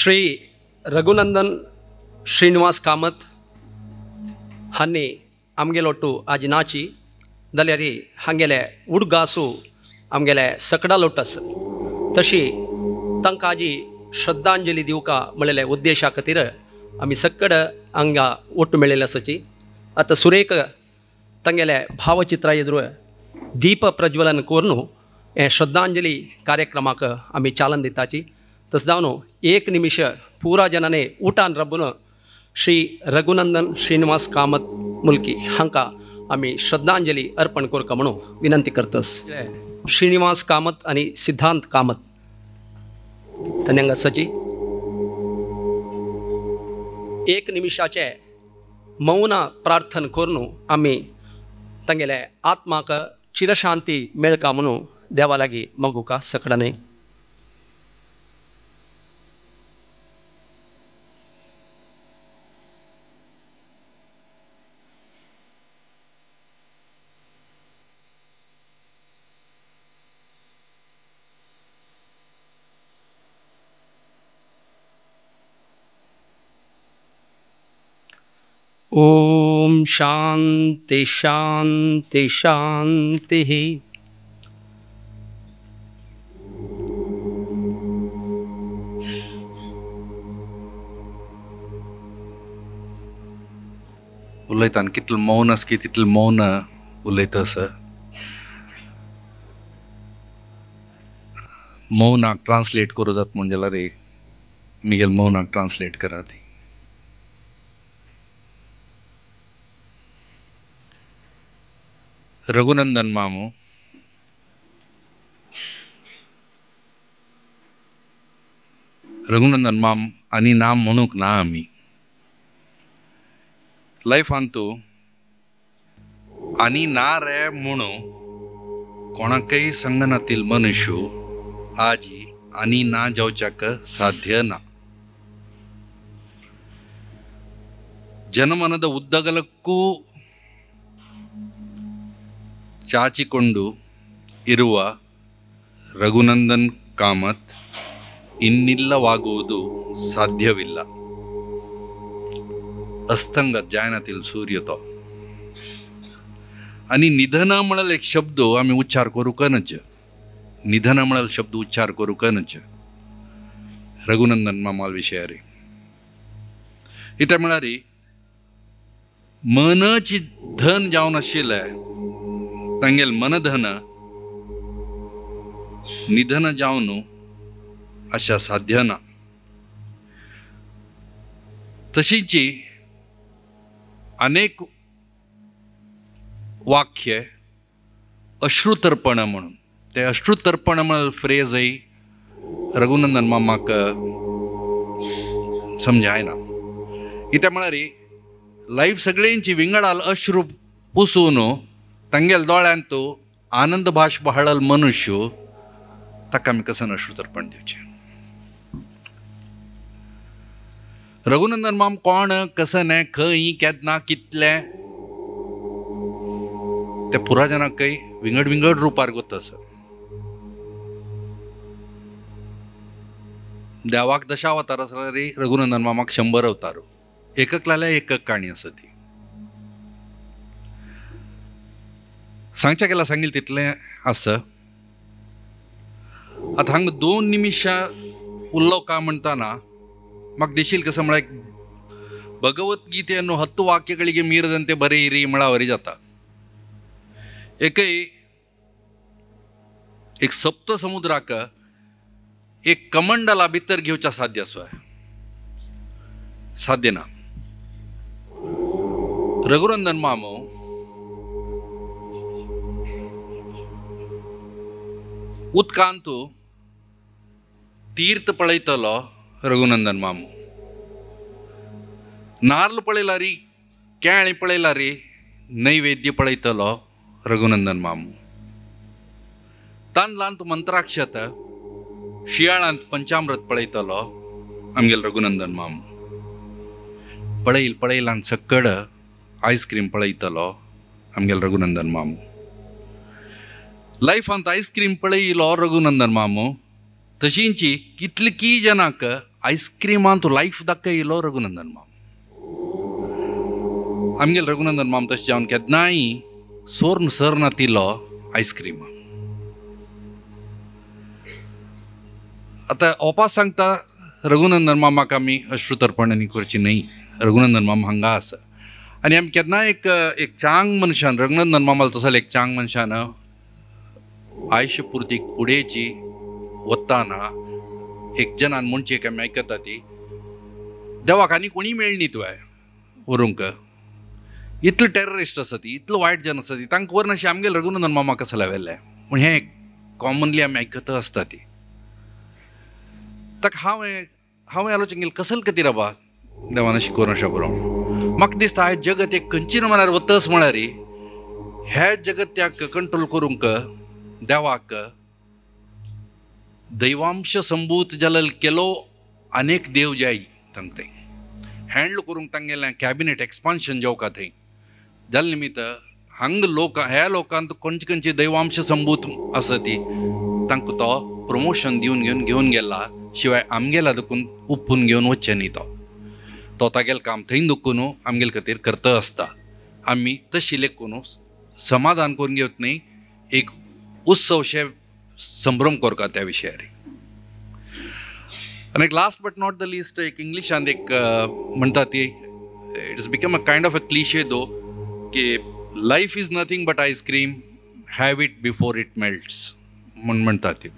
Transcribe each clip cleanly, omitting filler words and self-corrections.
श्री रघुनंदन श्रीनिवास कामत हांणी आमगेलो टू आज नाची जाल्यार हांगेले उडगासू आमगेले सकडा लोटस तशी तांकां आजी श्रद्धांजली दिवका म्हणलेले उद्देशा खातीर आमी सकड हांगा ओट्टू मेळिल्ले आसाची. आतां सुरेख तांगेले भावचित्रा एदरू दीप प्रज्वलन करून हे श्रद्धांजली कार्यक्रमाक आमी चालन दिताची. तस जावन एक निमिश पुरा जनाने उठान रबून श्री रघुनंदन श्रीनिवास कामत मुल्की हांकां आमी श्रद्धांजली अर्पण करका म्हणून विनंती करतस. श्रीनिवास कामत आनी सिद्धांत कामत तांणी हांगा आसाची. एक निमिशाचे मौन प्रार्थना करून आमी तांगेले आत्माक चिरशांती मेळका म्हणून देवा लागीं मागुका सकडाने. ओम शांति शांति शांति. उलयतान कितलें मौन आसा की तितलें मौन उलयता आसा. मौनाक ट्रान्सलेट करूं जाता म्हूण जाल्यार मिगेल मौनाक ट्रान्सलेट करात. रघुनंदन मामू रघुनंदन माम आनी नाम म्हणूंक ना आमी लायफांतू आनी ना रे म्हणू कोणाकय संगनातील मनुष्य आजी आनी ना जावच्याक साध्य ना. ಜನಮನದ ಉದ್ದಗಲಕ್ಕೂ ಚಾಚಿಕೊಂಡು ಇರುವ ರಘುನಂದನ್ ಕಾಮತ್ ಇನ್ನಿಲ್ಲವಾಗುವುದು ಸಾಧ್ಯವಿಲ್ಲ. ಅಸ್ತಂಗತ್ जायनातील सूर्य तो. आनी निधन म्हणल एक शब्द आमी उच्चार करूंक नज. निधन म्हणल शब्द उच्चार करूंक नज रघुनंदन मामाल विशयारी. कितें म्हळ्यार मनची धन जावन आशिल्लें तांगेल मनधन निधन जावन अशा साध्य ना. तशीच अनेक वाक्य अश्रुतर्पण म्हणून ते अश्रुतर्पण म्हणून फ्रेजय रघुनंदन मामाक समजायना. कितें म्हळ्यार लायफ सगळ्यांची विंगडाल अश्रू पुसून तांगेल दोळ्यांत आनंद भाश बहाळल मनुष्य ताका आमी कसन अश्रुतर्पण दिवचें. रघुनंदन माम कोण कसने खंय केन्ना कितलें ते पुरा जनाकय विंगड विंगड रुपार गोत आसा. देवाक दशावतार आसल्यार रघुनंदन मामाक 100 अवतार एकक लाल्या एकक काणी आसा ती. सांगच्या केला सांगील तितलें आसा. आतां हांगा 2 निमिशां उल्लो का म्हणटाना म्हाका दिशील कसं म्हळ्यार ಭಗವದ್ಗೀತೆಯನ್ನು 10 ವಾಕ್ಯಗಳಿಗೆ ಮೀರದಂತೆ ಬರೆಯಿರಿ म्हळ्यावरी जाता. एकय एक सप्त समुद्राक एक कमंडला भितर घेवच्या साध्य आसा साध्य ना. रघुनंदन मामो उदकांतू तीर्थ पळयतलो रघुनंदन मामू. नार्ल पळयलारी केळी पळयलारी नैवेद्य पळयतलो रघुनंदन मामू. तांदळांत मंत्राक्षत शियाळांत पंचामृत पळयतलो आमगेल रघुनंदन मामू. पळयल पळयलान सक्कड आयस्क्रीम पळयतलो आमगेल रघुनंदन मामू. लायफांत आयस्क्रीम पळयलो रघुनंदन मामू तशींची कितली जनाक आयस्क्रिमान तूं लायफ दाखयलो रघुनंदन माम. आमगेले रघुनंदन माम तशें जावन केन्नाय सोर्न सर नातिल्लो आयस्क्रीम. आतां ओपा सांगता रघुनंदन मामाक आमी अश्रुतर्पण आनी करची न्हय. रघुनंदन माम हांगा आसा आनी आमी केन्नाय एक एक चांग मनशान रघुनंदन मामाल तसो एक चांग मनशान आयुश्य पुर्तीक पुडेची वताना एक जनान म्हणची एक आमी आयकता ती देवाक आनी कोणी मेळनी तुवें व्हरूंक, इतलो टेररिस्ट आसा ती, इतलो वायट जन आसा ती, तांकां व्हर नाशी आमगेले रघुनंदन मामा कसो लायिल्लें पूण हें कॉमनली आमी आयकता आसता ती. ताका हांवें आलोचन केलें कसल खातीर बाबा देवान अशें करूं अशें बरो. म्हाका दिसता हें जगत एक खंयची म्हळ्यार वतस म्हळ्यार हे जगत त्याक कंट्रोल करूंक देवाक दैवांश संबूत जालल केलो अनेक देव जाय तांकां थंय हँडल करूंक तांगेलें कॅबिनेट एक्सपान्शन जावका थंय जाले निमित्त हांग लोक ह्या लोकांत खंयचे खंयचे दैवांश संबूत आसा ती तांकां तो प्रमोशन दिवन घेवन घेवन गेला शिवाय आमगेला देखून उपून घेवन वचचें न्ही. तो तो तागेलें काम थंय दुखून आमगेले खातीर करता आसता. आमी तशी लेखून समाधान करून घेवत न्ही, एक उत्सवशे संभ्रम करता त्या विशयार. आनी एक last but not the least एक इंग्लिशांत एक म्हणटा ती it's become a kind of a cliche though की life is nothing but ice cream, have it before it melts म्हूण म्हणटा ती.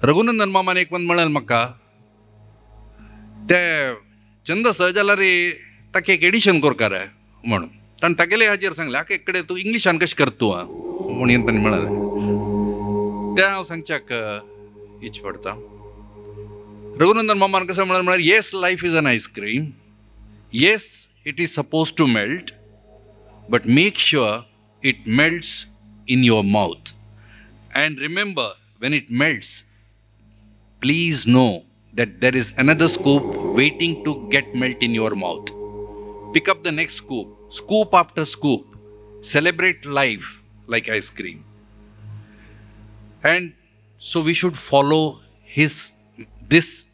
रघुनंदन मामान एक पण म्हणलें म्हाका ते चंद सहज जाल्यार ताका एक एडिशन करकार म्हणून ताणें तागेले हाजेर सांगलें आका एक कडेन तूं इंग्लिशान कशें करता तूं म्हणून ताणें म्हणलें. तें हांव सांगच्याक इच पडटा. रघुनंदन मामान कसं म्हणलें म्हळ्यार yes life is an ice cream, yes it is suppose to melt, but make sure it melts in your mouth and remember when it melts please know that there is another scoop waiting to get melt in your mouth. Pick up the next scoop, scoop after scoop. Celebrate life like ice cream. And so we should follow this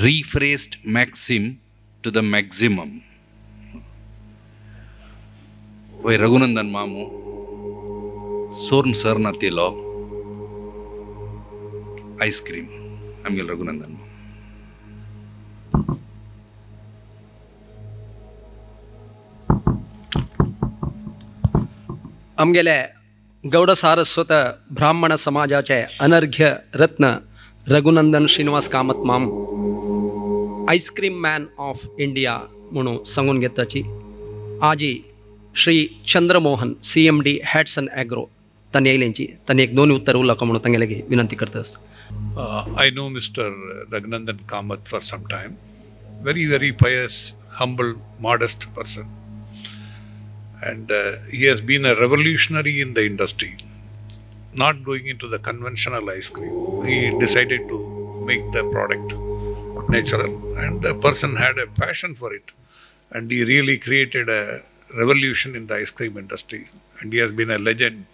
rephrased maxim to the maximum. Vai Raghunandan Mamu, Sorn Sir Natilo, ice cream. आमगेलो रघुनंदन. आमगेले गौड सारस्वत ब्राह्मण समाजाचे अनर्घ्य रत्न रघुनंदन श्रीनिवास कामत माम ice cream man of India म्हणून सांगून घेताची. आजी Shri Chandramohan CMD Hatsun agro तांणी येयलेंची तांणी एक दोन उत्तर उरला म्हणून तांगेले विनंती करतास. I know Mr. Raghunandan Kamath for some time. Very, very pious, humble, modest person. And he has been a revolutionary in the industry, not going into the conventional ice cream. He decided to make the product natural, and the person had a passion for it. And he really created a revolution in the ice cream industry. And he has been a legend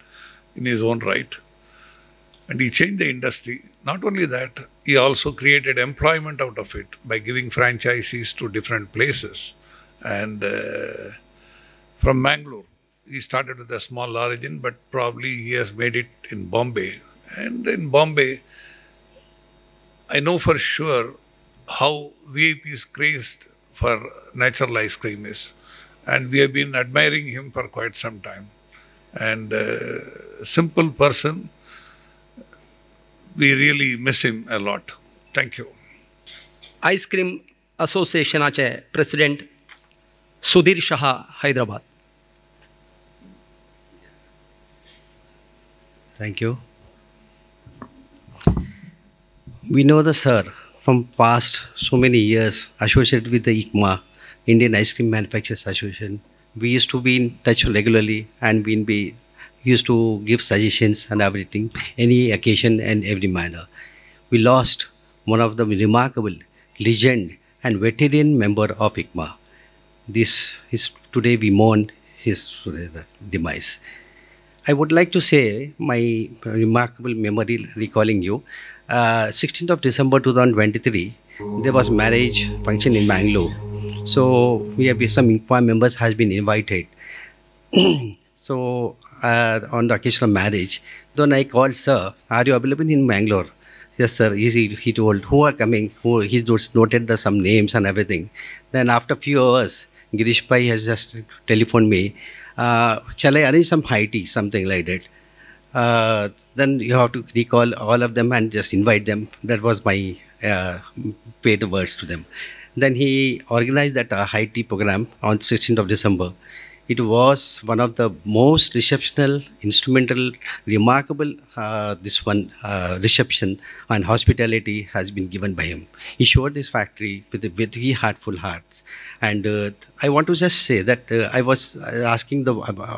in his own right. And he changed the industry. Not only that, he also created employment out of it by giving franchisees to different places. And from Mangalore, he started with a small origin, but probably he has made it in Bombay. And in Bombay, I know for sure how VIPs crazed for natural ice cream is. And we have been admiring him for quite some time. And simple person, we really miss him a lot. Thank you. Ice Cream Associationache President Sudhir Shah, Hyderabad. Thank you. We know the sir from past so many years associated with the ICMA, Indian Ice Cream Manufacturers Association. We used to be in touch regularly and we used to give suggestions and everything, any occasion and every manner. We lost one of the remarkable legend and veteran member of ICMA. This is today we mourn his demise. I would like to say my remarkable memory recalling you. 16th of December 2023, there was marriage function in Mangalore. So we have some ICMA members has been invited. So on the occasion of marriage, then I called, sir, are you available in Mangalore? Yes, sir. He told who are coming. Who he just noted some names and everything. Then after few hours, Girish Pai has just telephoned me. Shall I arrange some high tea, something like that? Then you have to recall all of them and just invite them. That was my paid words to them. Then he organized that high tea program on 16th of December. It was one of the most receptional, instrumental, remarkable, reception and hospitality has been given by him. He showed this factory with very heartful hearts. And I want to just say that I was asking the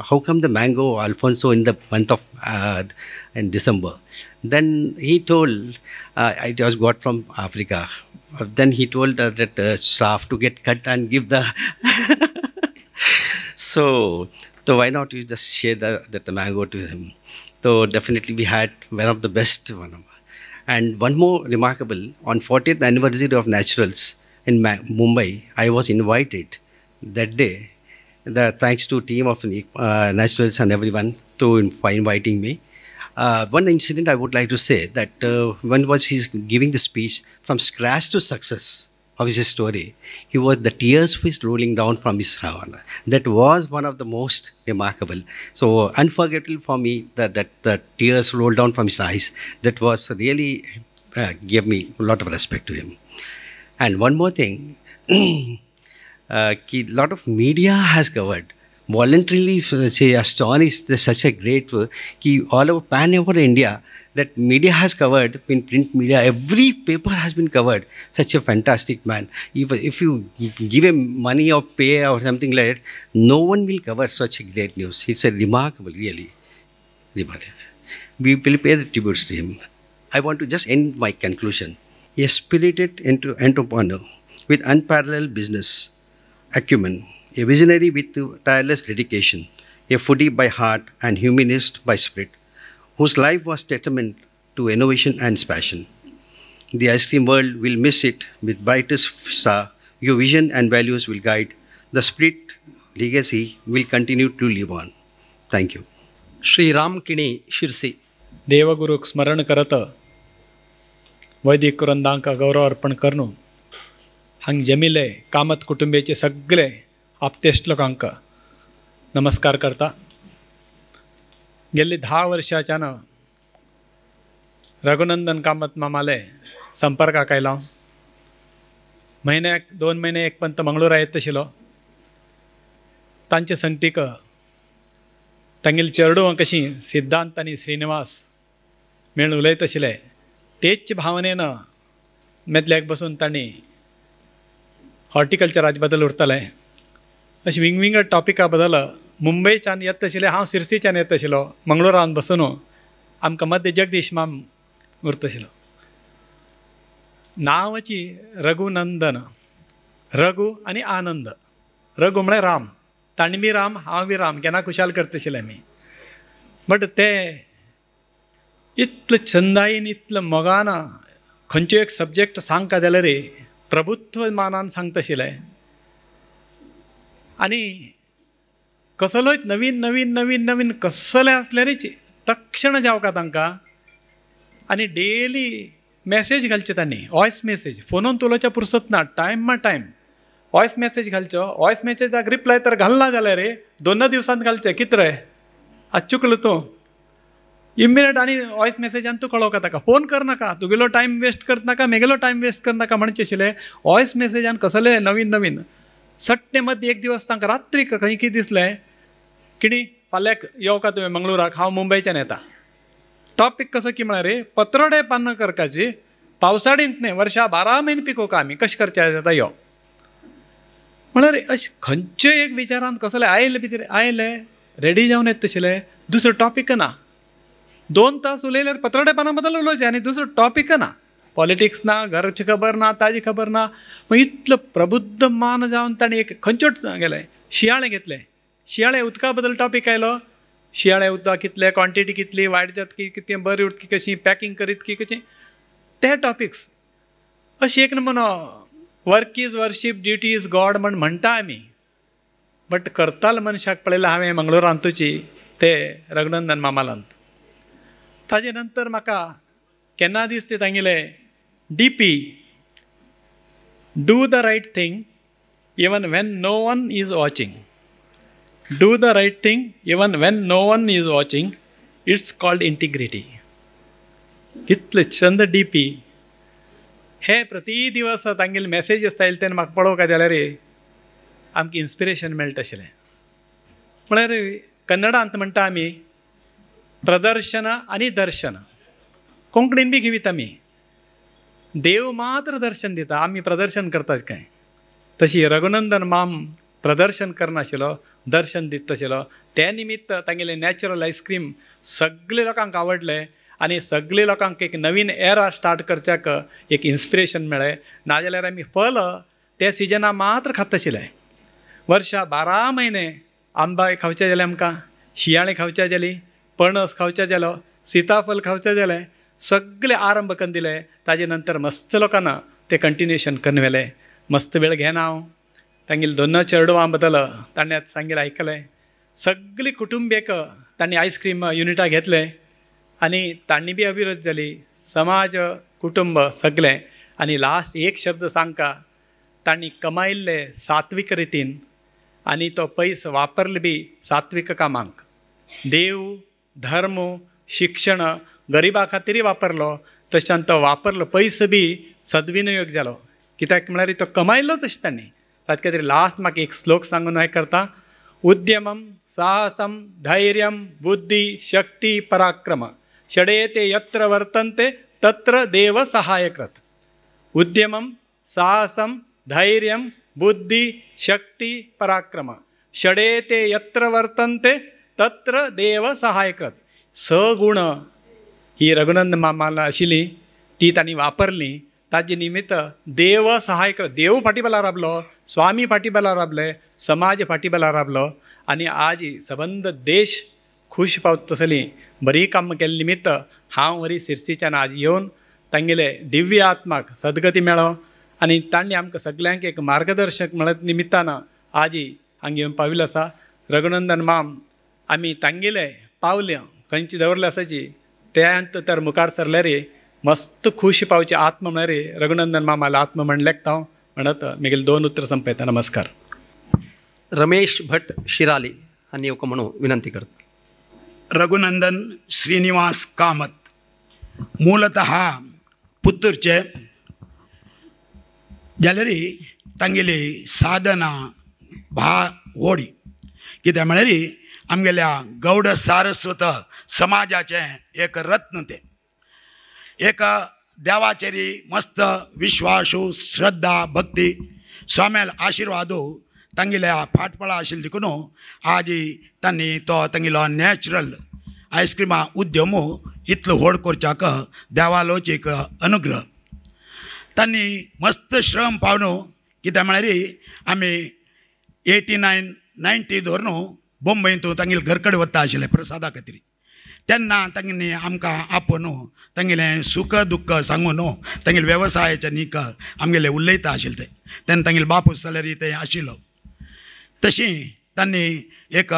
how come the mango Alfonso in the month of in December. Then he told, I just got from Africa. Then he told that staff to get cut and give the... So why not you just share that mango to him? So definitely we had one of the best one. And one more remarkable, on 40th anniversary of Naturals in Mumbai, I was invited that day. Thanks to team of Naturals and everyone to for inviting me. One incident I would like to say that when was he giving the speech from scratch to success of his story, he was the tears was rolling down from his heart. That was one of the most remarkable. So unforgettable for me that the tears rolled down from his eyes. That was really gave me a lot of respect to him. And one more thing, a lot of media has covered. Voluntarily, say, astonished, such a great work, all over pan over India, that media has covered, in print media, every paper has been covered. Such a fantastic man. If you give him money or pay or something like that, no one will cover such a great news. It's a remarkable, really. Remarkable. We will pay the tributes to him. I want to just end my conclusion. A spirited entrepreneur with unparalleled business acumen, a visionary with tireless dedication, a foodie by heart and humanist by spirit, whose life was testament to innovation and passion. The ice cream world will miss it with brightest star. Your vision and values will guide. The spirit legacy will continue to live on. Thank you. Shri Ram Kini Shirsi. Devaguru स्मरण करत वैदिक कुरंदांका गौरव अर्पण करून हांग जमिले कामत कुटुंबेचे सगळे आपतेष्ट लोकांक नमस्कार करता. गेल्ली 10 वर्षाच्यान रघुनंदन कामत मामाले संपर्काक आयलो. म्हयन्याक 2 महिने एक पंत मंगळूरा येत आशिल्लो. तांचे संगतीक तांगेली चेरडुवां कशीं सिद्धांत आनी श्रीनिवास मेळून उलयत आशिल्ले तेच भावनेन मेतल्याक बसून तांणी हॉर्टिकल्चराचे बदल उरताले. अशें विंगविंगड टॉपिका बदल मुंबयच्यान येत आशिल्ले, हांव सिरसीच्यान येत आशिल्लो, मंगळुरान बसून आमकां मध्य जगदीश माम उरता आशिल्लो. नांवाची रघुनंदन, रघु आनी आनंद. रघु म्हळ्यार राम, तांणी बी राम, हांव बी राम, केन्ना खुशाल करता आशिल्ले आमी. बट ते इतले छंदायेन इतले मोगान खंयचो एक सब्जेक्ट सांगता जाल्यार प्रभुत्व मानान सांगता आशिल्ले. आनी कसलोच नवीन नवीन नवीन नवीन कसलें आसल्यारच तक्षण जावका तांकां. आनी डेली मॅसेज घालचे तांणी, वॉयस मॅसेज, फोनून उलोवच्या पुरसत ना, टायम मा टायम वॉयस मॅसेज घालचो. वॉयस मॅसेजाक रिप्लाय तर घालना जाल्यार रे 2 दिवसांत घालचें, कितें रे आज चुकलो तूं, इमिडिएट आनी वॉयस मॅसेजान तूं कळोवका ताका. फोन करनाका, तुगेलो टायम वेस्ट करनाका, मेगेलो टायम वेस्ट करनाका म्हणचें आशिल्लें. वॉयस मॅसेजान कसले नवीन नवीन सट्टे मदीं एक दिवस तांकां रात्री खंय कितें दिसलें किणी फाल्यां येवका तुवें मंगळुराक, हांव मुंबयच्यान येता. टॉपीक कसो की म्हळ्यार रे पत्रोडे पानां करकाची, पावसाळींत न्हय वर्षा 12 म्हयने पिकोवका आमी, कशें करचें जाता यो म्हळ्यार अशें खंयचे एक विचारान कसले आयले भितर आयले रेडी जावन येता आशिल्ले. दुसरो टॉपीक ना, 2 तास उलयल्यार पत्रोडे पानां बद्दल उलोवचें आनी दुसरो टॉपीक ना, पॉलिटिक्स ना, घरची खबर ना, ताजी खबर ना. मागीर इतलो प्रबुद्ध मान जावन ताणें एक खंयचोच गेलें शियाळें घेतलें. शियाळें उदका बद्दल टॉपीक आयलो, शियाळें उदक कितलें, क्वॉन्टिटी कितली, वायट जात की कितें, बरी उदकी कशी, पॅकिंग करीत की कशी, ते टॉपिक्स अशें एक नमुनो work is worship, duty is God म्हण म्हणटा आमी, बट करताल मनशाक पळयलां हांवें मंगळुरांतूची ते रघुनंदन मामालांत. ताजे नंतर म्हाका केन्ना दिसते तांगेले D P, do the right thing even when no one is watching, do the right thing even when no one is watching, it's called integrity. कितले चंद डी पी हे प्रति दिवस तांगेले मॅसेजीस आयले तेन्ना म्हाका पळोवंक जाल्यार आमकां इन्स्पिरेशन मेळटा आशिल्लें. म्हळ्यार कन्नडांत म्हणटा आमी प्रदर्शन आनी दर्शन, कोंकणीन बी घेवीत आमी, देव मात्र दर्शन दिता, आमी प्रदर्शन करतात काय. तशी रघुनंदन माम प्रदर्शन करनाशिल्लो, दर्शन दिता आशिल्लो. ते निमित्त तांगेलें नॅचरल आयस्क्रीम सगळे लोकांक आवडलें आनी सगळे लोकांक एक नवीन एरा स्टार्ट करच्याक एक इन्स्पिरेशन मेळ्ळें. नाजाल्यार आमी फल ते सिजना मात्र खाता आशिल्ले, वर्षा 12 म्हयने आंबा खावचे जाले आमकां, शियाळें खावचे जाली, पणस खावचे जालो, सीताफल खावचे जालें, सगळे आरंभ करून दिले. ताजे नंतर मस्त लोकांना ते कंटिन्युएशन करून व्हेलें. मस्त वेळ घेना हांव तांगेले दोन चेडवां बद्दल ताणें आतां सांगलें आयकलें. सगळी कुटुंबेक तांणी आयस्क्रीम युनिटां घेतलें आनी तांणी बी अभिवृद्ध जाली, समाज कुटुंब सगळें. आनी लास्ट एक शब्द सांगका, तांणी कमायल्ले सात्वीक रितीन आनी तो पयस वापरले बी सात्वीक कामांक, देव धर्म शिक्षण गरिबा खातीरय वापरलो, तशान तो वापरलो पयस बी सद्विनियोग जालो. कित्याक म्हळ्यार तो कमायल्लोच अशें तांणी. ताचे खातीर लास्ट म्हाका एक श्लोक सांगून हें करता, उद्यमम साहसम धैर्यम बुद्धी शक्ती पराक्रम षडेते यत्र वर्तन्ते तत्र देव सहायकृत. उद्यमम साहसम धैर्यम बुद्धी शक्ती पराक्रम षडेते यत्र वर्तन्ते तत्र देव सहायकृत. स गुण ही रघुनंद मामाला आशिल्ली ती तांणी वापरली. ताजे निमित्त देव सहायकृत, देव फाटीबला राबलो, स्वामी फाटीबला राबले, समाज फाटीबला राबलो आनी आज सबंद देश खूश पावत तसली बरी कामां केल्ले निमित्त हांव वरी सिरसीच्यान आज येवन तांगेले दिव्य आत्माक सद्गती मेळो आनी तांणी आमकां सगल्यांक एक मार्गदर्शक म्हणत निमित्तान आजी हांगा येवन पाविल्लो आसा. रघुनंदन माम आमी तांगेले पावले खंयची दवरले आसाची त्या तर मुखार सरल्यार मस्त खूश पावचे आत्म म्हळ्यार रघुनंदन मामाला आत्म म्हणलें हांव म्हणत म्हगेले 2 उतरां संपयता. नमस्कार. रमेश भट शिराली हांणी येवंक म्हणून विनंती करता. रघुनंदन श्रीनिवास कामत ಮೂಲತಃ ಪುತ್ತೂರ್ಚೆ जाल्यार तांगेली साधना भा व्हड कित्याक म्हळ्यार आमगेल्या गौड सारस्वत समाजाचें एक रत्न तें, एक देवाचेर मस्त विश्वासू श्रद्धा भक्ती स्वाम्याल आशिर्वादो तांगेल्या फाटपळा आशिल्लें देखून आज तांणी तो तांगेलो नॅचरल आयस्क्रिमा उद्यम इतलो व्हड करच्याक देवालोच एक अनुग्रह. तांणी मस्त श्रम पावन कित्याक म्हळ्यार आमी 89 90 धरून बोंबयंत तांगेले घर कडेन वता आशिल्ले प्रसादा खातीर, तेन्ना तांगेली आमकां आपोवन तांगेलें सुख दुख्ख सांगून तांगेले वेवसायाच्या नीक आमगेले उलयता आशिल्ले ते. तेन्ना तांगेले बापूस जाल्यार थंय आशिल्लो. तशी तांणी एक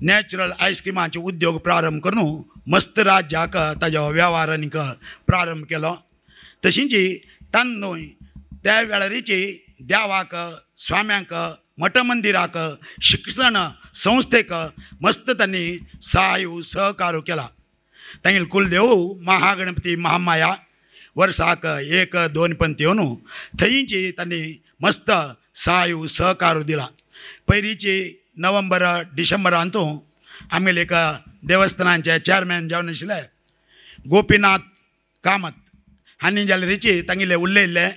नॅचरल आयस्क्रिमाचे उद्योग प्रारंभ करून मस्त राज्याक ताजो वेव्हार आनीक प्रारंभ केलो. तशींच तांणी त्या वेळारीची देवाक स्वाम्यांक मठ मंदिराक शिक्षण संस्थेक मस्त तांणी सहाय सहकार केला. तांगेले कुलदेव महागणपती महामाया वर्साक 1 2 पंथ येवन थंयची तांणी मस्त सहाय सहकार दिला. पयलींची नोव्हेंबर डिसेंबरांत आमगेले एक देवस्थानाचे चेअरमॅन जावन आशिल्ले गोपीनाथ कामत हांणी जाल्यारीची तांगेले उलयल्ले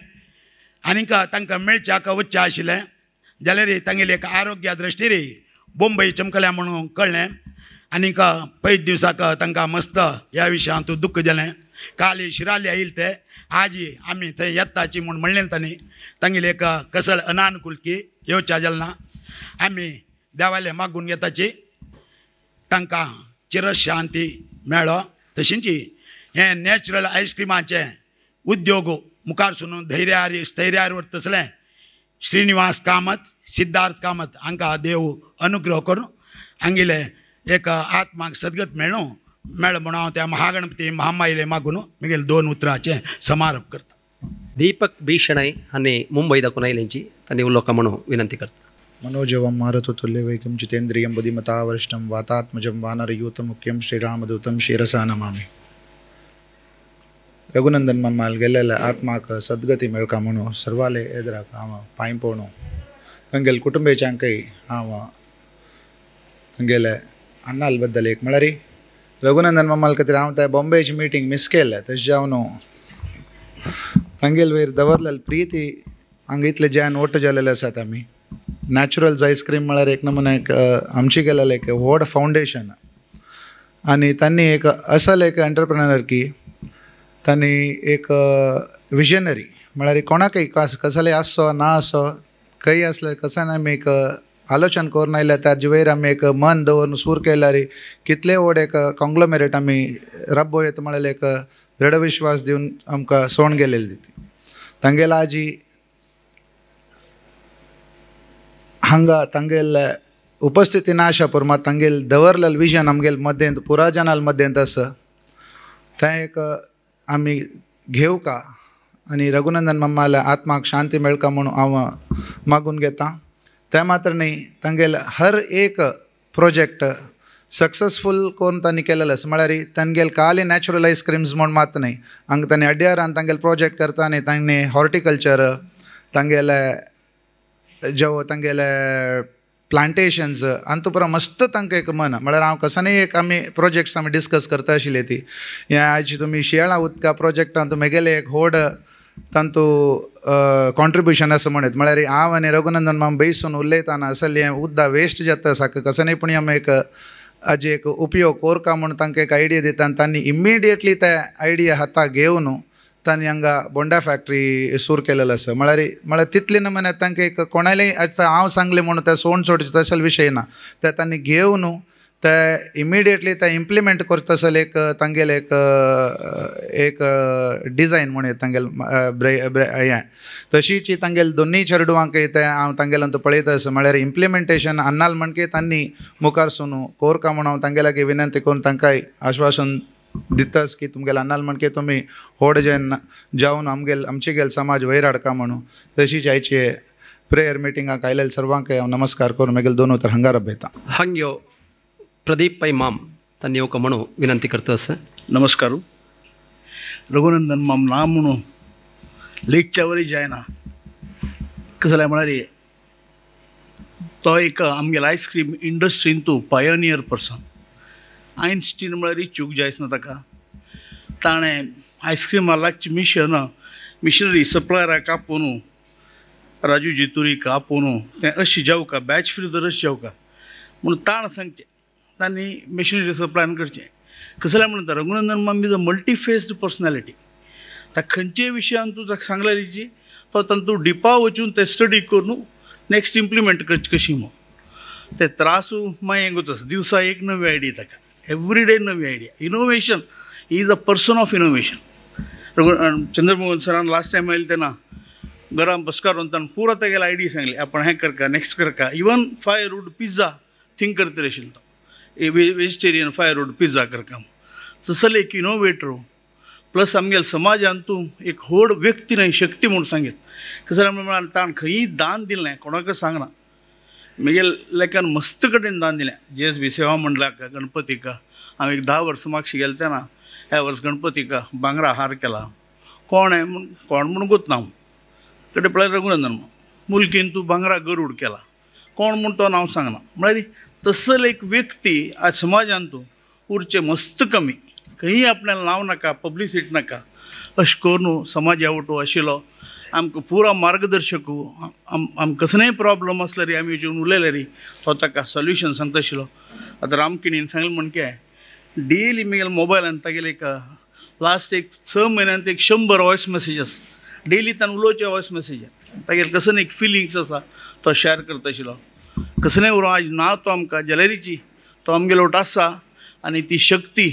आनीक तांकां मेळच्याक वच्चें आशिल्लें जाल्यार तांगेले एक आरोग्या दृश्टीर बोंबय चमकल्या म्हणून कळ्ळें आनीक पयत दिवसाक तांकां मस्त ह्या विशयांत दुख्ख जालें. काल शिराली आयिल्ले ते आजी आमी थंय येताची म्हूण म्हणलें तांणी तांगेले एक कसल अनानुकुलकी येवच्या जालें ना. आमी देवाले मागून घेताची तांकां चिरशांती मेळो. तशींच हें नॅचरल आयस्क्रिमाचें उद्योग मुखार सरून धैर्यार स्थैर्यार व्हरतसलें श्रीनिवास कामत सिद्धार्थ कामत हांकां देव अनुग्रह करून हांगेले एक आत्माक सदगत मेळूं मेळ म्हणून हांव त्या महागणपती महामाईले मागून म्हगेले दोन उतरांचें समारोप करता. दीपक भीषणय हांणी मुंबय दाखोवन आयल्यांची तांणी उलोवका म्हणून विनंती करता. मनोजवं मारुततुल्यवेगं जितेन्द्रियं बुद्धिमतावरिष्ठं वातात्मजं वानरयूतमुख्यं श्रीरामदूतं शिरसा नमामि. रघुनंदन मम्माल गेल्लेले आत्माक सद्गती मेळका म्हणून सर्वाले एदराक हांव पांय पडूं. तांगेले कुटुंबेच्यांकय हांव तांगेले अन्नाल बद्दल एक म्हळ्यार रघुनंदन मम्माल खातीर हांव त्या बॉम्बेची मिटींग मिस केले. तशें जावन तांगेले वयर दवरलेले प्रिती हांगा इतले ज्यान ओट्ट जालेले आसात. आमी नॅचरल्स आयस्क्रीम म्हळ्यार एक नमुना एक आमची गेलेलें एक व्हड फावंडेशन आनी तांणी एक असल एक एंटरप्रेनर की तांणी एक विजनरी म्हळ्यार कोणाकय कसलेय आसचो ना आसो खंय आसल्यार कसान आमी एक आलोचन करून आयल्यार ताजे वयर आमी एक मन दवरून सूर केल्यार कितले व्हड एक कॉंग्लोमेरेट आमी रब्बो येता म्हळ्यार एक दृढ विश्वास दिवन आमकां सोण गेलेली ती. तांगेला आजी हांगा तांगेले उपस्थिती ना आशा पूण मात तांगेले दवरलेलें विजन आमगेले मध्येंत पुरा जनाल मध्येंत आसा तें एक आमी घेवका आनी रघुनंदन मम्माल्या आत्माक शांती मेळका म्हणून हांव मागून घेता. तें मात्र न्ही तांगेले हर एक प्रोजेक्ट सक्सेसफूल करून तांणी केलेलो आसा. म्हळ्यार तांगेले खाली नॅचरल आयस्क्रीम्स म्हूण मात न्ही हांगा तांणी अड्यारान तांगेले प्रोजेक्ट करता न्ही तांणी हॉर्टिकल्चर तांगेले जेव तांगेले प्लांटेशन्स आनी पुरा मस्त तांकां एक मन म्हळ्यार हांव कसानय एक आमी प्रोजेक्ट्स आमी डिस्कस करता आशिल्ले ती हें आयज तुमी शियाळा उदका प्रोजेक्टान मेगेले एक व्हड तांतू कॉन्ट्रिब्युशन आसा म्हणत. म्हळ्यार हांव आनी रघुनंदन माम बैसून उलयतना असलें हें उदक वेस्ट जाता सारकें कसानय पूण आमी एक हाजे एक उपयोग कोरका म्हूण तांकां एक आयडिया दिता आनी तांणी इमिडिएटली ते आयडिया हाता घेवन तांणी हांगा बोंडा फॅक्टरी सूर केलेलो आसा. म्हळ्यार म्हळ्यार तितले नमुन्यात तांकां एक कोणालेय आतां हांव सांगलें म्हणून तें सोण सोडचें तसो विशय ना ते तांणी घेवन ते इमिडिएटली ते इम्प्लिमेंट करता तसले एक तांगेले एक एक डिजायन म्हण तांगेले हें तशीच तांगेले दोनूय चेडवांकय तें हांव तांगेल्यान पळयता आसा. म्हळ्यार इम्प्लिमेंटेशन अन्नाल म्हणके तांणी मुखार सरून कोरका म्हूण हांव तांगेल्या विनंती करून तांकांय आश्वासन दितास की तुमगेले अन्नाल म्हणके तुमी व्हड जेन्ना जावन आमगेल आमचे गेल समाज वयर हाडका म्हणून. तशीच आयचे प्रेयर मिटिंगाक आयलेले सर्वांकय हांव नमस्कार करून मागीर दोन उतर हांगा रबयता. हांग्यो प्रदीप पै माम तांणी येवका म्हणून विनंती करता आसा. नमस्कार. रघुनंदन माम ना म्हणून लेखच्या वरी जायना कसलें म्हळ्यार तो एक आमगेले आयस्क्रीम इंडस्ट्रीन तूं पायोनियर पर्सन. आयन्स्टीन म्हळ्यार चूक जायच ना ताका. ताणें आयस्क्रिमा लागची मिशनां मिशनरी सप्लायराक आपोवन राजू जितुरीक आपोवन तें अशें जावका बॅच फ्रिजर अशें जावका म्हणून ताण सांगचें तांणी मिशनरी सप्लायन करचें. कसलें म्हणटा रघुनंदन माम is a मल्टीफेस्ड पर्सनॅलिटी. ताका खंयचेय विशयान तूं ताका सांगल्यार तो तांतूं डिपा वचून तें स्टडी करून नेक्स्ट इम्प्लिमेंट करचें कशी म्हूण ते त्रासू मागीर वता दिवसा एक नवी आयडिया ताका एवरी डे नवी idea. Innovation is a person of innovation. Chandramohan सरान लास्ट टायम आयले तेन्ना घरान बसकारून ताणें पुरा तेगेले आयडिया सांगली आपण हें करका नेक्स्ट करका. इवन फायरवूड पिझ्झा थिंक करतले आशिल्लो तो वेजिटेरियन फायरवूड पिझ्झा करका. तसले एक इनोवेटर प्लस आमगेले समाजान तूं एक व्हड व्यक्ती न्हय शक्ती म्हूण सांगीत. कसलें म्हळ्यार ताणें खंयी दान दिलें कोणाकच सांगना म्हगेले लेखान मस्त कडेन दान दिलें. जे एस बी सेवा मंडळाक गणपतीक हांव एक 10 वर्सां मागशी गेलें तेन्ना ह्या वर्स गणपतीक भांगरा हार केला. कोण हें म्हूण कोण म्हूण गोत ना हांव कडेन पळय रघुनंदन म्हूण मुलकीन तूं भांगरा गरूड केला कोण म्हूण तो नांव सांगना. म्हळ्यार तसले एक व्यक्ती आज समाजान तूं उरचें मस्त कमी खंयी आपल्याक नांव नाका पब्लिसिटी नाका अशें करून समाजा वटू आशिल्लो आमकां पुरा मार्गदर्शक. आमकां कसलेय प्रॉब्लम आसल्यार आमी येवन उलयल्यार तो ताका सोल्युशन सांगता आशिल्लो. आतां रामकिणीन सांगलें म्हणके डेली म्हगेल्या मोबायलान तागेले एक लास्ट एक 6 म्हयन्यांत एक 100 वॉयस मॅसेजीस डेली ताणें उलोवचे वॉयस मॅसेज तागेले कसलें एक फिलिंग्स आसा तो शेअर करता आशिल्लो. कसलें उरूं आज ना तो आमकां जाल्यारीची तो आमगेलो वट आसा आनी ती शक्ती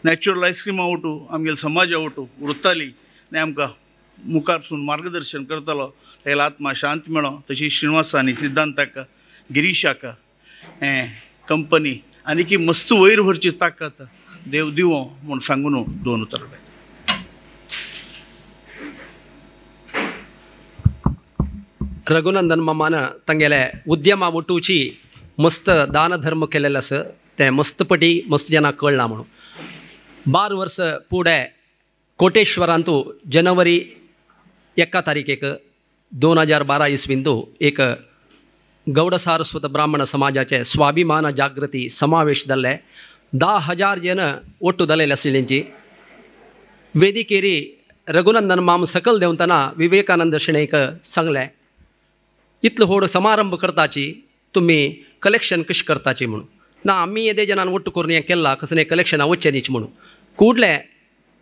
नॅचरल आयस्क्रिमा वटू आमगेले समाजा वटू उरताली. आनी आमकां मुखारसून मार्गदर्शन करतलो तागेलो आत्मा शांत मेळो. तशी श्रीनिवास आनी सिद्धांताक गिरीशाक हें कंपनी आनी की मस्त वयर व्हरची ताकत देव दिवो म्हूण सांगून दोन उतरां. रघुनंदन मामान तांगेले उद्यमा वटूची मस्त दान धर्म केलेले आसा तें मस्तपटी मस्त जाणां कळना म्हणून 12 वर्स फुडें कोटेश्वरांतू जनवरी 1 तारीखेक 2012 इसवींतू एक गौड सारस्वत ब्राह्मण समाजाचे स्वाभिमान जागृती समावेश जाल्ले 10,000 जन ಒಟ್ಟು दलेले आशिल्ल्यांची वेदिकेरी रघुनंदन माम सकल देंवतना विवेकानंद शणैक सांगलें इतलो व्हड समारंभ करताची तुमी कलेक्शन कशें करताची म्हणून ना आमी येदे जनान ಒಟ್ಟು करून हें केलां कसलें कलेक्शनां वचचें न्हीच म्हणून. कुडले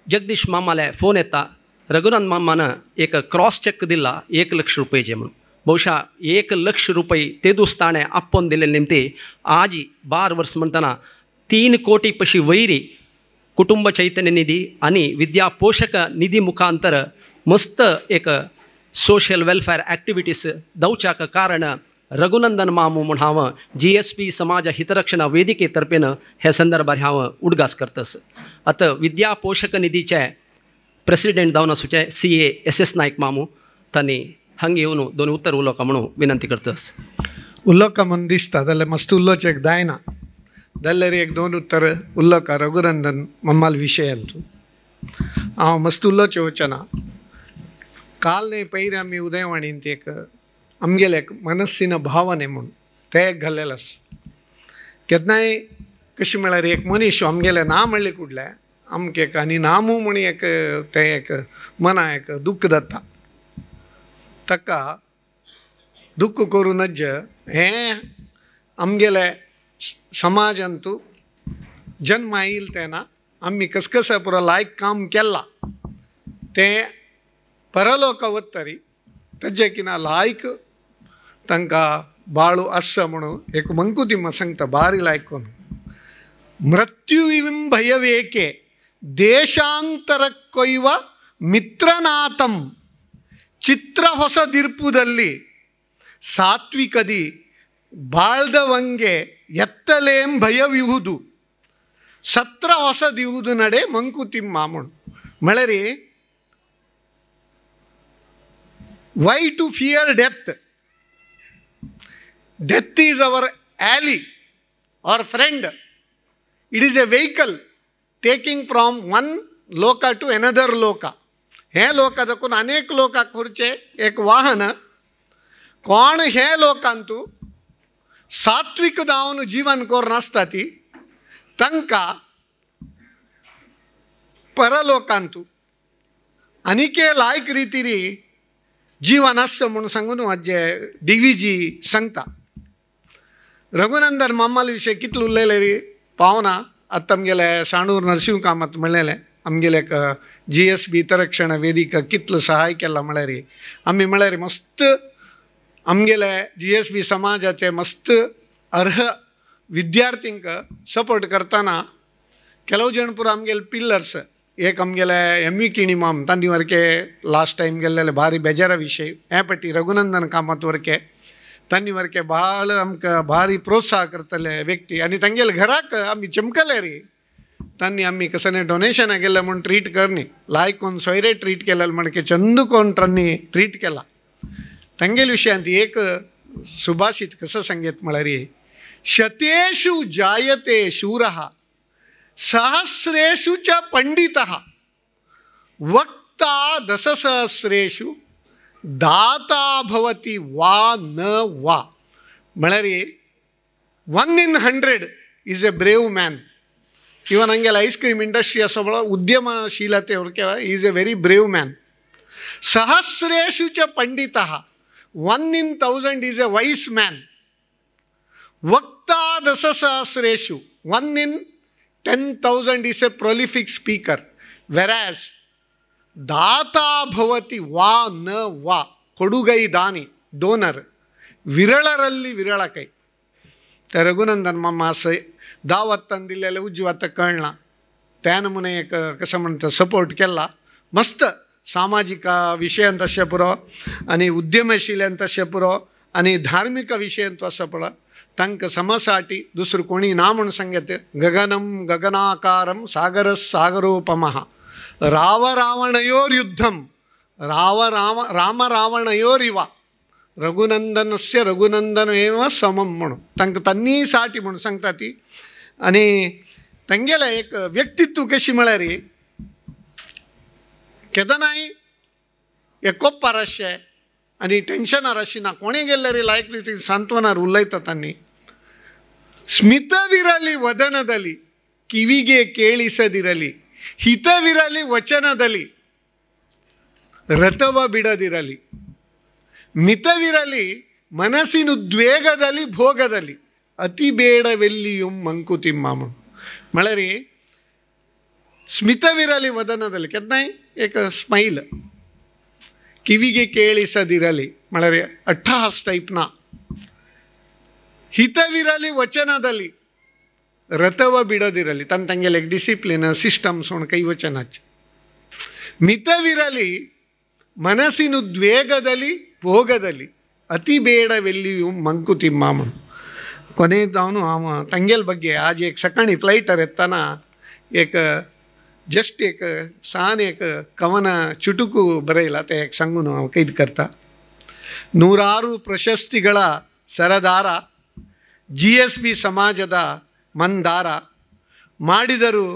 जगदीश मामाले फोन येता रघुनंद मामान एक क्रॉस चॅक दिला 1 लक्ष रुपयेचे म्हणून. बहुशा 1 लक्ष रुपये ते दीस ताणें आपोवन दिल्ले निमती आजी 12 वर्स म्हणटना 3 कोटी पशी वैरी कुटुंब चैतन्य निधी आनी विद्या पोशक निधी मुखांतर मस्त एक सोशल वेलफेअर ॲक्टिविटीज दवच्याक कारण रघुनंदन मामू म्हूण हांव GSP समाज हितरक्षण वेदिके तर्फेन हे संदर्भार हांव उडगास करतस. आतां विद्या पोशक निधीचे प्रेसिडेंट जावन आसूचे CA SS Naik मामू तांणी हांगा येवन दोन उत्तर उलोवका म्हणून विनंती करतस. उलोवका म्हूण दिसता जाल्यार मस्त उलोवचें एक जायना जाल्यार एक दोन उत्तर उलोवका रघुनंदन मम्माल विशयांतू हांव मस्त उलोवचें वचना. काल न्ही पयर आमी उदयवाणींत एक आमगेले एक मनस्सीन भावने म्हूण तें एक घाल्लेलें आसा. केन्नाय कशें म्हळ्यार एक मनीस आमगेलें ना म्हणलें कुडलें आमकां एक आनी नामू म्हूण एक तें एक मना एक दुख्ख जाता ताका दुख्ख करूं नज हें आमगेलें समाजांतू जन्म आयल तेन्ना आमी कसकसा पुरो लायक काम केलां तें परलोका वतरी ताजें किना लायक तांकां बाळू आसा म्हणून एक मंकुतिम्मा सांगता बारी लायक कोण मृत्युविं भयवेके ದೇಶಾಂತರಕ್ಕೊಯ್ವ ಮಿತ್ರನಾಥಂ ಚಿತ್ರ ಹೊಸದಿರ್ಪುದಲ್ಲಿ ಸಾತ್ವಿಕದಿ ಬಾಳ್ದವಂಗೆ ಎತ್ತಲೇಂ ಭಯವಿಹುದು ಸತ್ರ ಹೊಸದಿಹುದು ನಡೆ ಮಂಕುತಿಮ್ಮ म्हूण. म्हळ्यार why to fear death? Death is our ally or friend. It is a vehicle taking from one loka to another loka. हे लोका दाखोवन अनेक लोकांक व्हरचें एक वाहन. कोण हे लोकांतू सात्विक जावन जीवन करून आसता ती तांकां परलोकांतू आनीक लायक रितीरी जीवन आसचें म्हूण सांगून आजे DVG सांगता. रघुनंदन मामाले विशय कितले उलयले री पावना. आतां आमगेले साणूर नरसिंह कामत म्हणलेलें आमगेले एक GSB हितरक्षण वेदिका कितलो सहाय केला म्हळ्यार आमी म्हळ्यार मस्त आमगेले GSB समाजाचे मस्त अर्ह विद्यार्थींक सपोर्ट करतना ಕೆಲವು जण पुरो आमगेले पिल्लर्स एक आमगेले MV Kini माम तांणी वरके लास्ट टायम गेल्ले भारी बेजारा विशय हे पटी रघुनंदन कामत वरके तांणी वरके भाळ आमकां भारी प्रोत्साह करतले व्यक्ती आनी तांगेले घराक आमी चमकले री तांणी आमी कसने डोनेशनां केलें म्हूण ट्रीट करनी लायक कोण सोयरे ट्रीट केले म्हणके चंदू कोण तांणी ट्रीट केला. तांगेले विशयांत एक सुभाषित कसं सांगेत म्हळ्यार शतेषु जायते शूरः सहस्रेषु च पंडितः वक्ता दशसहस्रेषु दाता भवति वा न वा. म्हळ्यार 1 in 100 is a brave man. Even हांगेले आयस्क्रीम इंडस्ट्री आसा पळय उद्यमशीलते is a very brave man. सहस्रेषु च पंडितः 1 in 1000 is a wise man. वक्ता दशसहस्रेषु 1 in 10,000 is a prolific speaker. Whereas दाता भवति वा न वा ಕೊಡುಗೈ ದಾನಿ ಡೋನರ್ ವಿರಳರಲ್ಲಿ ವಿರಳ ಕೈ. रघुनंदन मामा आसा दावत दिल्लेले उज्जवत कळना त्या नमुने एक कसं म्हणटा सपोर्ट केला मस्त सामाजिक विशयांत आसचें पुरो आनी उद्यमशील आसचें पुरो आनी धार्मिक विशयांत आसचें पुरो तांकां समसाठी दुसरो कोणी ना म्हूण सांगत. गगनम गगनाकारम सागर सागरोपमः राव रावणयोर्युद्धम राव राम राम रावणयोरिव रघुनंदनस्य रघुनंदनमेव समम म्हणून तांकां तन्नी साठी म्हणून सांगता ती. आनी तांगेलें एक व्यक्तित्व कशी म्हळ्यार केदनाय एकोपार आसचें आनी टेंशनार आशिना कोणी गेल्ल्यार लायकली ती सांत्वनार उलयता तांणी. ಸ್ಮಿತವಿರಲಿ ವದನದಲ್ಲಿ ಕಿವಿಗೆ ಕೇಳಿಸದಿರಲಿ ಹಿತವಿರಲಿ ವಚನದಲ್ಲಿ ರಥವ ಬಿಡದಿರಲಿ ಮಿತವಿರಲಿ ಮನಸ್ಸಿನುದ್ವೇಗದಲ್ಲಿ ಭೋಗದಲ್ಲಿ ಅತಿ ಬೇಡವೆಲ್ಲಿಯೂ ಮಂಕುತಿಮ್ಮ ಮಳರಿ. ಸ್ಮಿತವಿರಲಿ ವದನದಲ್ಲಿ ಕೆದನಾಯ್ ಏಕ ಸ್ಮೈಲ್ ಕಿವಿಗೆ ಕೇಳಿಸದಿರಲಿ ಮಳರಿ ಅಟ್ಟಹಾಸ್ ಟೈಪ್ನ ಹಿತವಿರಲಿ ವಚನದಲ್ಲಿ ರಥವ ಬಿಡದಿರಲಿ ತನ್ನ ತಂಗೆಲೆ ಡಿಸಿಪ್ಲಿನ್ ಸಿಸ್ಟಮ್ಸ್ ಕೈ ವಚನಾಚ್ ಮಿತವಿರಲಿ ಮನಸ್ಸಿನುದ್ವೇಗದಲ್ಲಿ ಭೋಗದಲ್ಲಿ ಅತಿ ಬೇಡವೆಲ್ಲಿಯೂ ಮಂಕುತಿಮ್ಮ. ಕೊನೆದಾವನು ಅವ ತಂಗೆಲ್ ಬಗ್ಗೆ ಆಜ್ ಏಕ ಸಕಾಣಿ ಫ್ಲೈಟರ್ ಎತ್ತನ ಏಕ ಜಸ್ಟ್ ಏಕ ಸಾನ್ ಏಕ ಕವನ ಚುಟುಕು ಬರೆಯಿಲ್ಲ ते एक सांगून हांव कैद करता. ನೂರಾರು ಪ್ರಶಸ್ತಿಗಳ ಸರದಾರ GSB ಸಮಾಜದ ಮಂದಾರ ಮಾಡಿದರು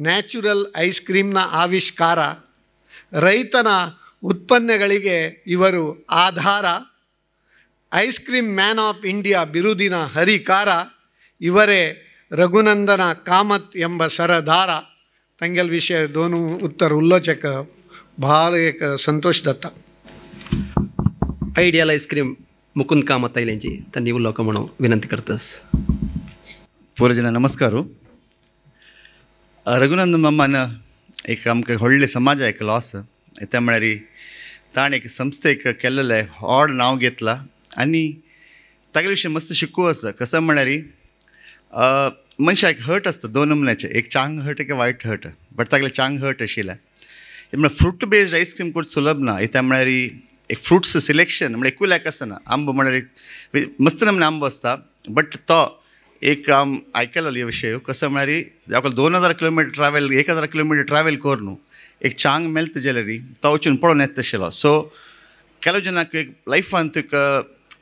ನ್ಯಾಚುರಲ್ ಐಸ್ ಕ್ರೀಮ್ನ ಆವಿಷ್ಕಾರ ರೈತನ ಉತ್ಪನ್ನಗಳಿಗೆ ಇವರು ಆಧಾರ ice cream man of India ಬಿರುದಿನ ಹರಿಕಾರ ಇವರೇ ರಘುನಂದನ ಕಾಮತ್ ಎಂಬ ಸರದಾರ. ತಂಗೆಲ್ ವಿಷಯ ದೋನು ಉತ್ತರ ಉಲ್ಲೋಚಕ ಭಾಳ ಏಕ Santosh Datta. Ideal ice cream Mukund Kamath ಐಲೆಂಜಿ ತನ್ನ ಉಲ್ಲೋಕ म्हणून ವಿನಂತಿ करतस. ಪೂರ್ವಜನ ನಮಸ್ಕಾರ. रघुनंदन मामान एक आमकां व्हडलें समाज एक लॉस येता म्हळ्यार ताणें एक संस्थेक केल्लें व्हड नांव घेतलां आनी तागेले विशीं मस्त शिकू आसा. कसो म्हळ्यार मनशाक हर्ट आसता दोन नमुन्याचे, एक चांग हर्ट एक वायट हर्ट, बट तागेलें चांग हर्ट आशिल्लें. म्हळ्यार फ्रूट बेस्ड आयस्क्रीम कोण सुलभ ना. येता म्हळ्यार एक फ्रुट्स सिलेक्शन म्हळ्यार एकूय लायक आसना. आंबो म्हळ्यार मस्त नमुने आंबो आसता बट तो एक आयकलो हे विशय कसो म्हळ्यार 2000 किलोमिटर ट्रॅवल 1000 किलोमिटर ट्रॅवल करून एक चांग मेळटा जाल्यार तो वचून पळोवन येता आशिल्लो. सो ಕೆಲವು ಜನಕ್ಕೆ एक लायफान तुका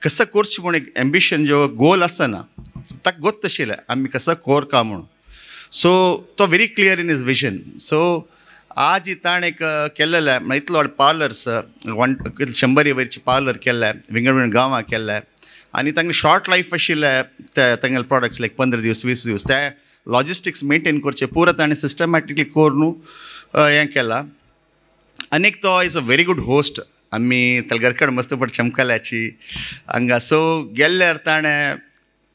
कसो करचें म्हूण एक एम्बिशन जो गोल आसना ताका गोत्त आशिल्लें आमी कसो कोर का म्हणून. सो तो very clear in his vision. So आज ताणें एक केल्लें म्हळ्यार इतलो व्हड पार्लर्स 100 वयरचे पार्लर केल्ले विंगड विंगड गांवां केल्ले आनी तांगेले शॉर्ट लायफ आशिल्ले ते तांगेले प्रोडक्ट्स लायक 15 दीस 20 दीस ते लॉजिस्टिक्स मेंटेन करचे पुरो ताणें सिस्टमॅटिकली करून हें केलां. आनी एक तो is a very good host. आमी ताका घरकड मस्त पट चमकल्याची हांगा सो गेल्ल्यार ताणें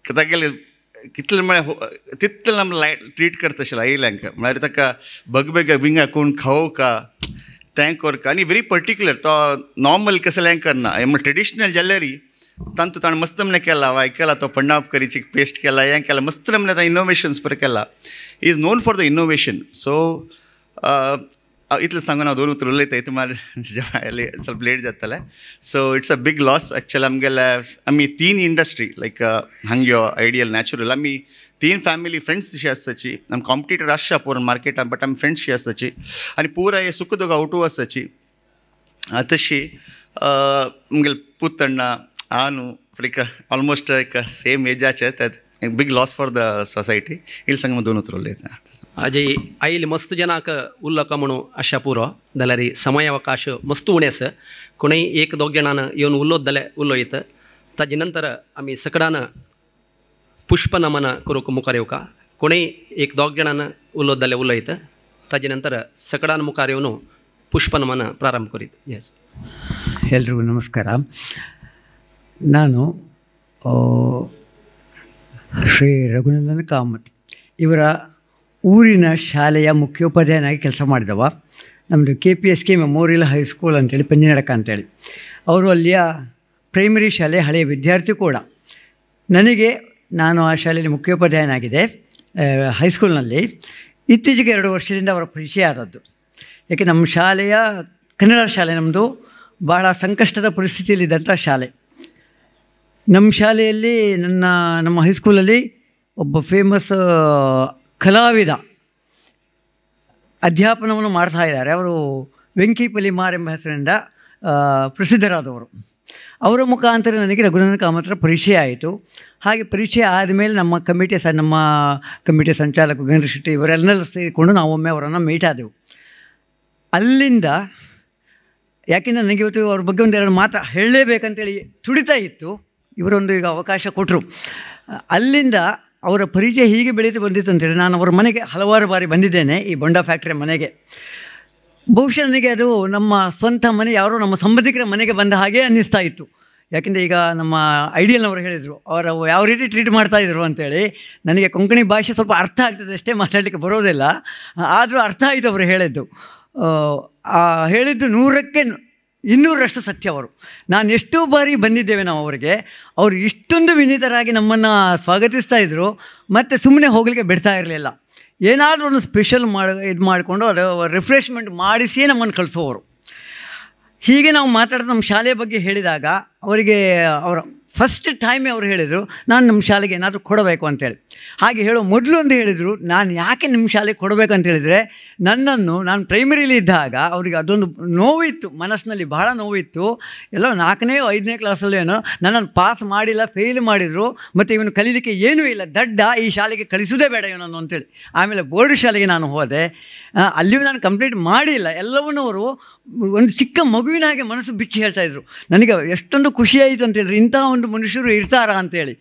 तागेले कितले म्हळ्यार तितले आमकां लायट ट्रीट करता आशिल्लो आयिल्ल्यांक म्हळ्यार ताका बगबेग विंगा कोण खावोवका तें करका आनी व्हेरी पर्टिक्युलर तो नॉर्मल कसलें हें करना म्हळ्यार ट्रेडिशनल जाल्यार तांतू ताणें मस्त नमुने केला वाय केला तो पण्णाप करीची पेस्ट केला हें केला मस्त नमुने ताणें इनोवेशन्स पळय केला. Is known for the innovation. So इतलें सांगून हांव दोन उतर उलयता इतलें मागीर ಸ್ವಲ್ಪ ಲೇಟ್ जातलें. So it's a big loss actually. आमगेले आमी तीन इंडस्ट्री लायक हांगयो आयडियल नॅचरल आमी तीन फॅमिली फ्रेंड्स शी आसताची. आमी कॉम्पिटिटर आसता पुरो मार्केटान बट आमी फ्रेंड्स शी आसताची आनी पुराय सुख दोगा आवटू आसताची. तशी आमगेले पुतण्णा आनु एक ऑलमोस्ट एक सेम एजाचे ते big loss for the society. इल्ल सांग दोन उतर उलयता. अजय आयल मस्त जनाक उल्लक म्हणून आशा पुरो जाल्यार समयावकाश मस्त उणें आसा. कोणूय एक दोग जाणान येवन उलोत जाल्यार उलयत ताजे नंतर आमी सकडान पुष्पनमन करूंक मुखार येवका. कोणूय एक दोग जाणान उलोत जाल्यार उलयत ताजे नंतर सकडान मुखार येवन पुष्पनमन प्रारंभ करीत. येस. ಎಲ್ರಿಗೂ ನಮಸ್ಕಾರ. ನಾನು ಶ್ರೀ ರಘುನಂದನ್ ಕಾಮತ್ ಇವರ ಊರಿನ ಶಾಲೆಯ ಮುಖ್ಯೋಪಾಧ್ಯಾಯನಾಗಿ ಕೆಲಸ ಮಾಡಿದವ. ನಮ್ಮದು KPSK memorial high school ಅಂತೇಳಿ ಪಂಜಿನಡಕ ಅಂತೇಳಿ. ಅವರು ಅಲ್ಲಿಯ ಪ್ರೈಮರಿ ಶಾಲೆ ಹಳೆಯ ವಿದ್ಯಾರ್ಥಿ ಕೂಡ. ನನಗೆ ನಾನು ಆ ಶಾಲೆಯಲ್ಲಿ ಮುಖ್ಯೋಪಾಧ್ಯಾಯನಾಗಿದೆ ಹೈಸ್ಕೂಲ್ನಲ್ಲಿ. ಇತ್ತೀಚೆಗೆ 2 ವರ್ಷದಿಂದ ಅವರ ಪರಿಚಯ ಆದದ್ದು. ಏಕೆ ನಮ್ಮ ಶಾಲೆಯ ಕನ್ನಡ ಶಾಲೆ ನಮ್ಮದು ಭಾಳ ಸಂಕಷ್ಟದ ಪರಿಸ್ಥಿತಿಯಲ್ಲಿದ್ದಂಥ ಶಾಲೆ. ನಮ್ಮ ಶಾಲೆಯಲ್ಲಿ ನಮ್ಮ ಹೈಸ್ಕೂಲಲ್ಲಿ ಒಬ್ಬ ಫೇಮಸ್ ಕಲಾವಿದ ಅಧ್ಯಾಪನವನ್ನು ಮಾಡ್ತಾ ಇದ್ದಾರೆ. ಅವರು ವೆಂಕಿ ಪಲಿಮಾರ್ ಎಂಬ ಹೆಸರಿನಿಂದ ಪ್ರಸಿದ್ಧರಾದವರು. ಅವರ ಮುಖಾಂತರ ನನಗೆ ರಘುನಂದನ್ ಕಾಮತ್ರ ಪರಿಚಯ ಆಯಿತು. ಹಾಗೆ ಪರಿಚಯ ಆದಮೇಲೆ ನಮ್ಮ ಕಮಿಟಿಯ ಸಂಚಾಲಕ ಗಣೇಶ್ ಶೆಟ್ಟಿ ಇವರೆಲ್ಲರೂ ಸೇರಿಕೊಂಡು ನಾವೊಮ್ಮೆ ಅವರನ್ನು ಮೀಟ್ ಆದೆವು. ಅಲ್ಲಿಂದ ಯಾಕೆಂದರೆ ನನಗೆ ಇವತ್ತು ಅವ್ರ ಬಗ್ಗೆ ಒಂದೆರಡು ಮಾತು ಹೇಳಲೇಬೇಕಂತೇಳಿ ತುಡಿತಾ ಇತ್ತು, ಇವರೊಂದು ಈಗ ಅವಕಾಶ ಕೊಟ್ಟರು. ಅಲ್ಲಿಂದ ಅವರ ಪರಿಚಯ ಹೀಗೆ ಬೆಳೀತು ಬಂದಿತ್ತು ಅಂತೇಳಿ ನಾನು ಅವರ ಮನೆಗೆ ಹಲವಾರು ಬಾರಿ ಬಂದಿದ್ದೇನೆ, ಈ ಬೊಂಡಾ ಫ್ಯಾಕ್ಟ್ರಿಯ ಮನೆಗೆ. ಬಹುಶಃ ನನಗೆ ಅದು ನಮ್ಮ ಸ್ವಂತ ಮನೆ, ಯಾರೋ ನಮ್ಮ ಸಂಬಂಧಿಕರ ಮನೆಗೆ ಬಂದ ಹಾಗೆ ಅನ್ನಿಸ್ತಾ ಇತ್ತು. ಯಾಕೆಂದರೆ ಈಗ ನಮ್ಮ ಐಡಿಯಲ್ನವರು ಹೇಳಿದರು ಅವರು ಯಾವ ರೀತಿ ಟ್ರೀಟ್ ಮಾಡ್ತಾಯಿದ್ರು ಅಂತೇಳಿ. ನನಗೆ ಕೊಂಕಣಿ ಭಾಷೆ ಸ್ವಲ್ಪ ಅರ್ಥ ಆಗ್ತದೆ ಅಷ್ಟೇ, ಮಾತಾಡಲಿಕ್ಕೆ ಬರೋದಿಲ್ಲ, ಆದರೂ ಅರ್ಥ ಆಯಿತು ಅವರು ಹೇಳಿದ್ದು. ಹೇಳಿದ್ದು 100ಕ್ಕೆ 200ರಷ್ಟು ಸತ್ಯ ಅವರು. ನಾನು ಎಷ್ಟೋ ಬಾರಿ ಬಂದಿದ್ದೇವೆ ನಾವು ಅವರಿಗೆ, ಅವರು ಇಷ್ಟೊಂದು ವಿನೀತರಾಗಿ ನಮ್ಮನ್ನು ಸ್ವಾಗತಿಸ್ತಾ ಇದ್ದರು ಮತ್ತು ಸುಮ್ಮನೆ ಹೋಗಲಿಕ್ಕೆ ಬಿಡ್ತಾ ಇರಲಿಲ್ಲ. ಏನಾದರೂ ಒಂದು ಸ್ಪೆಷಲ್ ಇದು ಮಾಡಿಕೊಂಡು ಅದು ರಿಫ್ರೆಶ್ಮೆಂಟ್ ಮಾಡಿಸಿಯೇ ನಮ್ಮನ್ನು ಕಳಿಸೋರು. ಹೀಗೆ ನಾವು ಮಾತಾಡೋದು ನಮ್ಮ ಶಾಲೆಯ ಬಗ್ಗೆ ಹೇಳಿದಾಗ ಅವರಿಗೆ ಅವರ ಫಸ್ಟ್ ಟೈಮೇ ಅವರು ಹೇಳಿದರು, ನಾನು ನಮ್ಮ ಶಾಲೆಗೆ ಏನಾದರೂ ಕೊಡಬೇಕು ಅಂತೇಳಿ. ಹಾಗೆ ಹೇಳೋ ಮೊದಲು ಒಂದು ಹೇಳಿದರು, ನಾನು ಯಾಕೆ ನಿಮ್ಮ ಶಾಲೆಗೆ ಕೊಡಬೇಕು ಅಂತೇಳಿದರೆ, ನಾನು ಪ್ರೈಮರಿಲಿ ಇದ್ದಾಗ ಅವರಿಗೆ ಅದೊಂದು ನೋವಿತ್ತು, ಮನಸ್ಸಿನಲ್ಲಿ ಬಹಳ ನೋವಿತ್ತು. ಎಲ್ಲೋ 4ನೇ 5ನೇ ಕ್ಲಾಸಲ್ಲೂ ಏನೋ ನನ್ನನ್ನು ಪಾಸ್ ಮಾಡಿಲ್ಲ, ಫೇಲ್ ಮಾಡಿದರು, ಮತ್ತು ಇವನು ಕಲೀಲಿಕ್ಕೆ ಏನೂ ಇಲ್ಲ, ದಡ್ಡ, ಈ ಶಾಲೆಗೆ ಕಳಿಸೋದೇ ಬೇಡ ಇವನನ್ನು ಅಂತೇಳಿ. ಆಮೇಲೆ ಬೋರ್ಡ್ ಶಾಲೆಗೆ ನಾನು ಹೋದೆ, ಅಲ್ಲಿಯೂ ನಾನು ಕಂಪ್ಲೀಟ್ ಮಾಡಿಲ್ಲ. ಎಲ್ಲವನ್ನೂ ಅವರು ಒಂದು ಚಿಕ್ಕ ಮಗುವಿನ ಹಾಗೆ ಮನಸ್ಸು ಬಿಚ್ಚಿ ಹೇಳ್ತಾಯಿದ್ರು. ನನಗೆ ಎಷ್ಟೊಂದು ಖುಷಿಯಾಯಿತು ಅಂತೇಳಿದ್ರೆ, ಇಂಥ ಒಂದು ಮನುಷ್ಯರು ಇರ್ತಾರಾ ಅಂತೇಳಿ.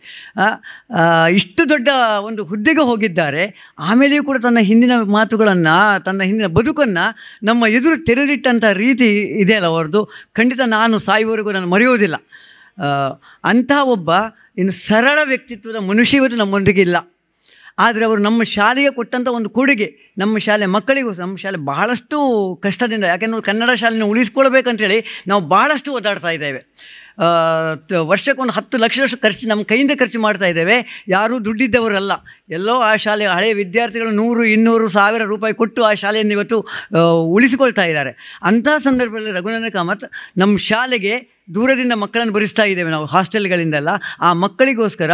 ಇಷ್ಟು ದೊಡ್ಡ ಒಂದು ಹುದ್ದೆಗೆ ಹೋಗಿದ್ದಾರೆ, ಆಮೇಲೆಯೂ ಕೂಡ ತನ್ನ ಹಿಂದಿನ ಮಾತುಗಳನ್ನು, ತನ್ನ ಹಿಂದಿನ ಬದುಕನ್ನು ನಮ್ಮ ಎದುರು ತೆರೆದಿಟ್ಟಂಥ ರೀತಿ ಇದೆಯಲ್ಲ ಅವರದ್ದು, ಖಂಡಿತ ನಾನು ಸಾಯುವವರೆಗೂ ನಾನು ಮರೆಯೋದಿಲ್ಲ. ಅಂಥ ಒಬ್ಬ ಇನ್ನು ಸರಳ ವ್ಯಕ್ತಿತ್ವದ ಮನುಷ್ಯ ಇವತ್ತು ನಮ್ಮೊಂದಿಗೆ ಇಲ್ಲ. ಆದರೆ ಅವರು ನಮ್ಮ ಶಾಲೆಗೆ ಕೊಟ್ಟಂಥ ಒಂದು ಕೊಡುಗೆ, ನಮ್ಮ ಶಾಲೆ ಮಕ್ಕಳಿಗೂ, ನಮ್ಮ ಶಾಲೆ ಬಹಳಷ್ಟು ಕಷ್ಟದಿಂದ, ಯಾಕೆಂದರೆ ಕನ್ನಡ ಶಾಲೆನ ಉಳಿಸ್ಕೊಳ್ಬೇಕಂತೇಳಿ ನಾವು ಭಾಳಷ್ಟು ಒದ್ದಾಡ್ತಾ ಇದ್ದೇವೆ. ವರ್ಷಕ್ಕೊಂದು 10 ಲಕ್ಷದಷ್ಟು ಖರ್ಚು ನಮ್ಮ ಕೈಯಿಂದ ಖರ್ಚು ಮಾಡ್ತಾ ಇದ್ದೇವೆ. ಯಾರೂ ದುಡ್ಡಿದ್ದವರಲ್ಲ, ಎಲ್ಲೋ ಆ ಶಾಲೆ ಹಳೆಯ ವಿದ್ಯಾರ್ಥಿಗಳು 100, 200, 1000 ರೂಪಾಯಿ ಕೊಟ್ಟು ಆ ಶಾಲೆಯನ್ನು ಇವತ್ತು ಉಳಿಸಿಕೊಳ್ತಾ ಇದ್ದಾರೆ. ಅಂಥ ಸಂದರ್ಭದಲ್ಲಿ ರಘುನಂದನ್ ಕಾಮತ್ ನಮ್ಮ ಶಾಲೆಗೆ ದೂರದಿಂದ ಮಕ್ಕಳನ್ನು ಬರಿಸ್ತಾ ಇದ್ದೇವೆ ನಾವು ಹಾಸ್ಟೆಲ್ಗಳಿಂದೆಲ್ಲ. ಆ ಮಕ್ಕಳಿಗೋಸ್ಕರ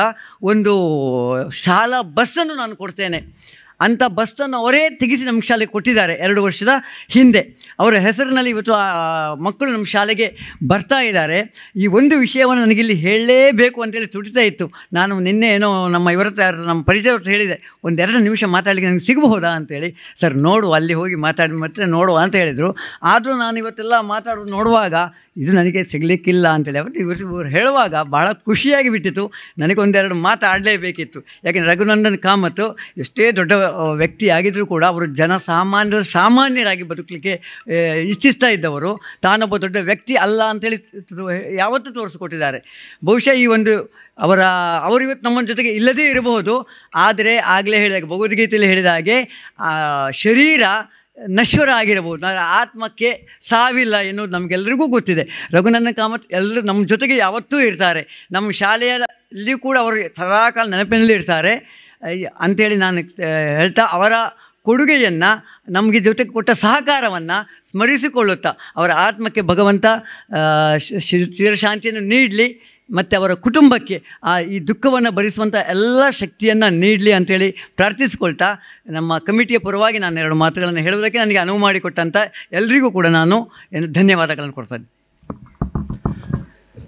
ಒಂದು ಶಾಲಾ ಬಸ್ಸನ್ನು ನಾನು ಕೊಡ್ತೇನೆ ಅಂಥ ಬಸ್ಸನ್ನು ಅವರೇ ತೆಗೆಸಿ ನಮ್ಮ ಶಾಲೆಗೆ ಕೊಟ್ಟಿದ್ದಾರೆ 2 ವರ್ಷದ ಹಿಂದೆ. ಅವರ ಹೆಸರಿನಲ್ಲಿ ಇವತ್ತು ಆ ಮಕ್ಕಳು ನಮ್ಮ ಶಾಲೆಗೆ ಬರ್ತಾ ಇದ್ದಾರೆ. ಈ ಒಂದು ವಿಷಯವನ್ನು ನನಗಿಲ್ಲಿ ಹೇಳಲೇಬೇಕು ಅಂತೇಳಿ ತುಟಿತಾ ಇತ್ತು. ನಾನು ನಿನ್ನೆ ಏನೋ ನಮ್ಮ ಇವರ ನಮ್ಮ ಪರಿಚಯವ್ರ ಹೇಳಿದೆ, 1-2 ನಿಮಿಷ ಮಾತಾಡಲಿಕ್ಕೆ ನನಗೆ ಸಿಗಬಹುದಾ ಅಂತೇಳಿ. ಸರ್ ನೋಡುವ, ಅಲ್ಲಿ ಹೋಗಿ ಮಾತಾಡಿ ಮತ್ತೆ ನೋಡುವ ಅಂತ ಹೇಳಿದರು. ಆದರೂ ನಾನು ಇವತ್ತೆಲ್ಲ ಮಾತಾಡೋದು ನೋಡುವಾಗ ಇದು ನನಗೆ ಸಿಗಲಿಕ್ಕಿಲ್ಲ ಅಂತೇಳಿ ಅವತ್ತು ಇವರು ಹೇಳುವಾಗ ಭಾಳ ಖುಷಿಯಾಗಿ ಬಿಟ್ಟಿತ್ತು. ನನಗೊಂದೆರಡು ಮಾತಾಡಲೇಬೇಕಿತ್ತು. ಯಾಕೆಂದರೆ ರಘುನಂದನ್ ಕಾಮತ್ ಎಷ್ಟೇ ದೊಡ್ಡ ವ್ಯಕ್ತಿ ಆಗಿದ್ದರೂ ಕೂಡ ಅವರು ಜನಸಾಮಾನ್ಯರು ಸಾಮಾನ್ಯರಾಗಿ ಬದುಕಲಿಕ್ಕೆ ಇಚ್ಛಿಸ್ತಾ ಇದ್ದವರು. ತಾನೊಬ್ಬ ದೊಡ್ಡ ವ್ಯಕ್ತಿ ಅಲ್ಲ ಅಂತೇಳಿ ಯಾವತ್ತೂ ತೋರಿಸಿಕೊಟ್ಟಿದ್ದಾರೆ. ಬಹುಶಃ ಈ ಒಂದು ಅವರು ಇವತ್ತು ನಮ್ಮ ಜೊತೆಗೆ ಇಲ್ಲದೇ ಇರಬಹುದು, ಆದರೆ ಆಗಲೇ ಹೇಳಿದಾಗ ಭಗವದ್ಗೀತೆಯಲ್ಲಿ ಹೇಳಿದ ಹಾಗೆ ಶರೀರ ನಶ್ವರ ಆಗಿರಬಹುದು, ಆತ್ಮಕ್ಕೆ ಸಾವಿಲ್ಲ ಎನ್ನುವುದು ನಮಗೆಲ್ಲರಿಗೂ ಗೊತ್ತಿದೆ. ರಘುನಂದನ್ ಕಾಮತ್ ಎಲ್ಲರೂ ನಮ್ಮ ಜೊತೆಗೆ ಯಾವತ್ತೂ ಇರ್ತಾರೆ, ನಮ್ಮ ಶಾಲೆಯಲ್ಲಿ ಕೂಡ ಅವರು ಸದಾಕಾಲ ನೆನಪಿನಲ್ಲಿ ಇರ್ತಾರೆ ಅಂಥೇಳಿ ನಾನು ಹೇಳ್ತಾ, ಅವರ ಕೊಡುಗೆಯನ್ನು, ನಮಗೆ ಜೊತೆಗೆ ಕೊಟ್ಟ ಸಹಕಾರವನ್ನು ಸ್ಮರಿಸಿಕೊಳ್ಳುತ್ತಾ ಅವರ ಆತ್ಮಕ್ಕೆ ಭಗವಂತ ಚಿರಶಾಂತಿಯನ್ನು ನೀಡಲಿ ಮತ್ತು ಅವರ ಕುಟುಂಬಕ್ಕೆ ಈ ದುಃಖವನ್ನು ಭರಿಸುವಂಥ ಎಲ್ಲ ಶಕ್ತಿಯನ್ನು ನೀಡಲಿ ಅಂಥೇಳಿ ಪ್ರಾರ್ಥಿಸಿಕೊಳ್ತಾ ನಮ್ಮ ಕಮಿಟಿಯ ಪರವಾಗಿ ನಾನು 2 ಮಾತುಗಳನ್ನು ಹೇಳುವುದಕ್ಕೆ ನನಗೆ ಅನುವು ಮಾಡಿಕೊಟ್ಟಂಥ ಎಲ್ರಿಗೂ ಕೂಡ ನಾನು ಧನ್ಯವಾದಗಳನ್ನು ಕೊಡ್ತೇನೆ.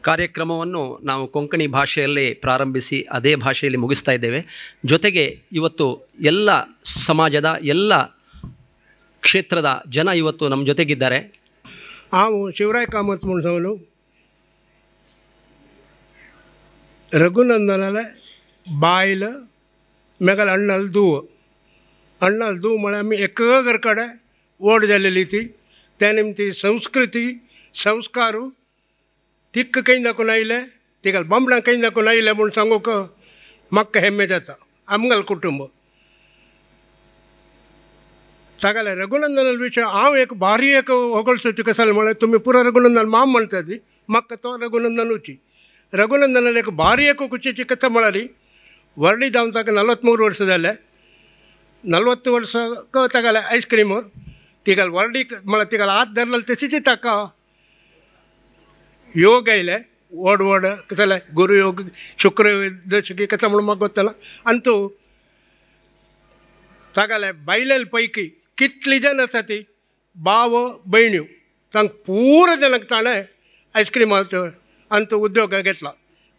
ಕಾರ್ಯಕ್ರಮವನ್ನು ನಾವು ಕೊಂಕಣಿ ಭಾಷೆಯಲ್ಲೇ ಪ್ರಾರಂಭಿಸಿ ಅದೇ ಭಾಷೆಯಲ್ಲಿ ಮುಗಿಸ್ತಾ ಇದ್ದೇವೆ. ಜೊತೆಗೆ ಇವತ್ತು ಎಲ್ಲ ಸಮಾಜದ ಎಲ್ಲ ಕ್ಷೇತ್ರದ ಜನ ಇವತ್ತು ನಮ್ಮ ಜೊತೆಗಿದ್ದಾರೆ. ಹಾವು ಶಿವರಾಯ್ ಕಾಮತ್ ಮುಣಸವನು ರಘುನಂದನಲೆ ಬಾयल मेगल अण्णल धूव अण्णल धूव म्हळ्यार आमी एक घर कडेन व्हड जालेली ती त्या निमती संस्कृती संस्कार तिक्क खंय दाखोवन आयले तिका बामणां खंय दाखोवन आयले म्हूण सांगूंक म्हाका हेम्मे जाता. आमगेलें कुटुंब तागेले रघुनंदन विशय हांव एक भारी एक होगळसोची कसाल म्हळ्यार तुमी पुरो रघुनंदन माम म्हणटा ती म्हाका तो रघुनंदनूची रघुनंदनान एक भारी एक खुशीची कथा म्हळ्यार वर्ली जावन ताका 43 वर्सां जाले 40 वर्सां तागेलें आयस्क्रीम तिगाल व्हडली म्हळ्यार तिगाल हात धरलेलो तशीच ताका योग आयले व्हड व्हड कशें जालें गुरुयोग शुक्र दशकी कशें म्हणून म्हाका गोत्तना आनी तूं तागेले बायले पैकी कितली जण आसा ती भाव भयण्यो तांकां पुरो जाणांक ताणें आयस्क्रिमाचो आनी तो उद्योग घेतला.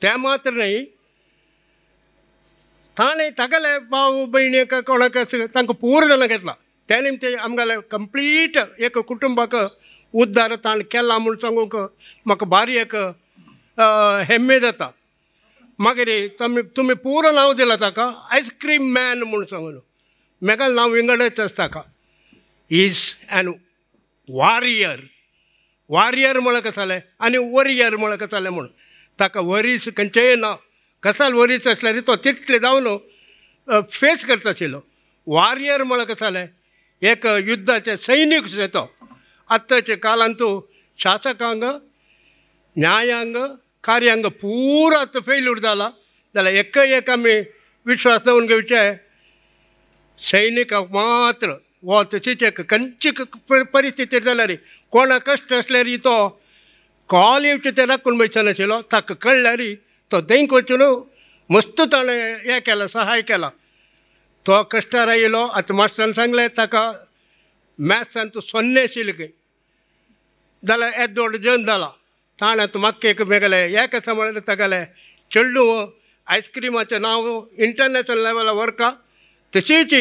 तें मात्र न्हय ताणें तागेले भाव भयणीक कोणाक तांकां पुरो जाणां घेतला. त्या निमते आमगेले कंप्लीट एक कुटुंबाक उद्धार ताणें केला म्हूण सांगूंक म्हाका भारी एक हेम्मे जाता. मागीर तुमी पुरो नांव दिलां ताका आयस्क्रीम मॅन म्हूण सांगून म्हाका नांव विंगडच आसा ताका. Is an warrior. Warrior म्हळ्यार कशें जालें आनी वरियर म्हळ्यार कशें जालें म्हूण ताका वरीस खंयचेय ना कसाल वरीस आसल्यार तो तितले जावन फेस करता आशिल्लो. वॉरियर म्हळ्यार कशें जालें एक युद्धाचें सैनीक तो. आतांच्या काळांत शासकांक न्यायांग कार्यांग पुरो आतां फेल्यूर जाला जाल्यार एक एक आमी विश्वास दवरून घेवचे सैनिकाक मात्र हो तशीच एक खंयची परिस्थिती जाल्यार कोणा कश्ट आसल्यार तो कॉल येवचे ते राखून बैसनाशिल्लो. ताका कळ्ळ्यार तो थंय वचून मस्त ताणें हें केलां सहाय केलां. तो कश्टार आयलो. आतां मास्टरान सांगलें ताका मॅथ्सान तूं सोन्नें आशिल्लें खंय जाल्यार येदो व्हडलो जन जाला. ताणें आतां म्हाका एक मेगेलें हें कशें म्हळ्यार तागेलें चेडूं आयस्क्रिमाचें नांव इंटरनॅशनल लेवलार व्हरका. तशीच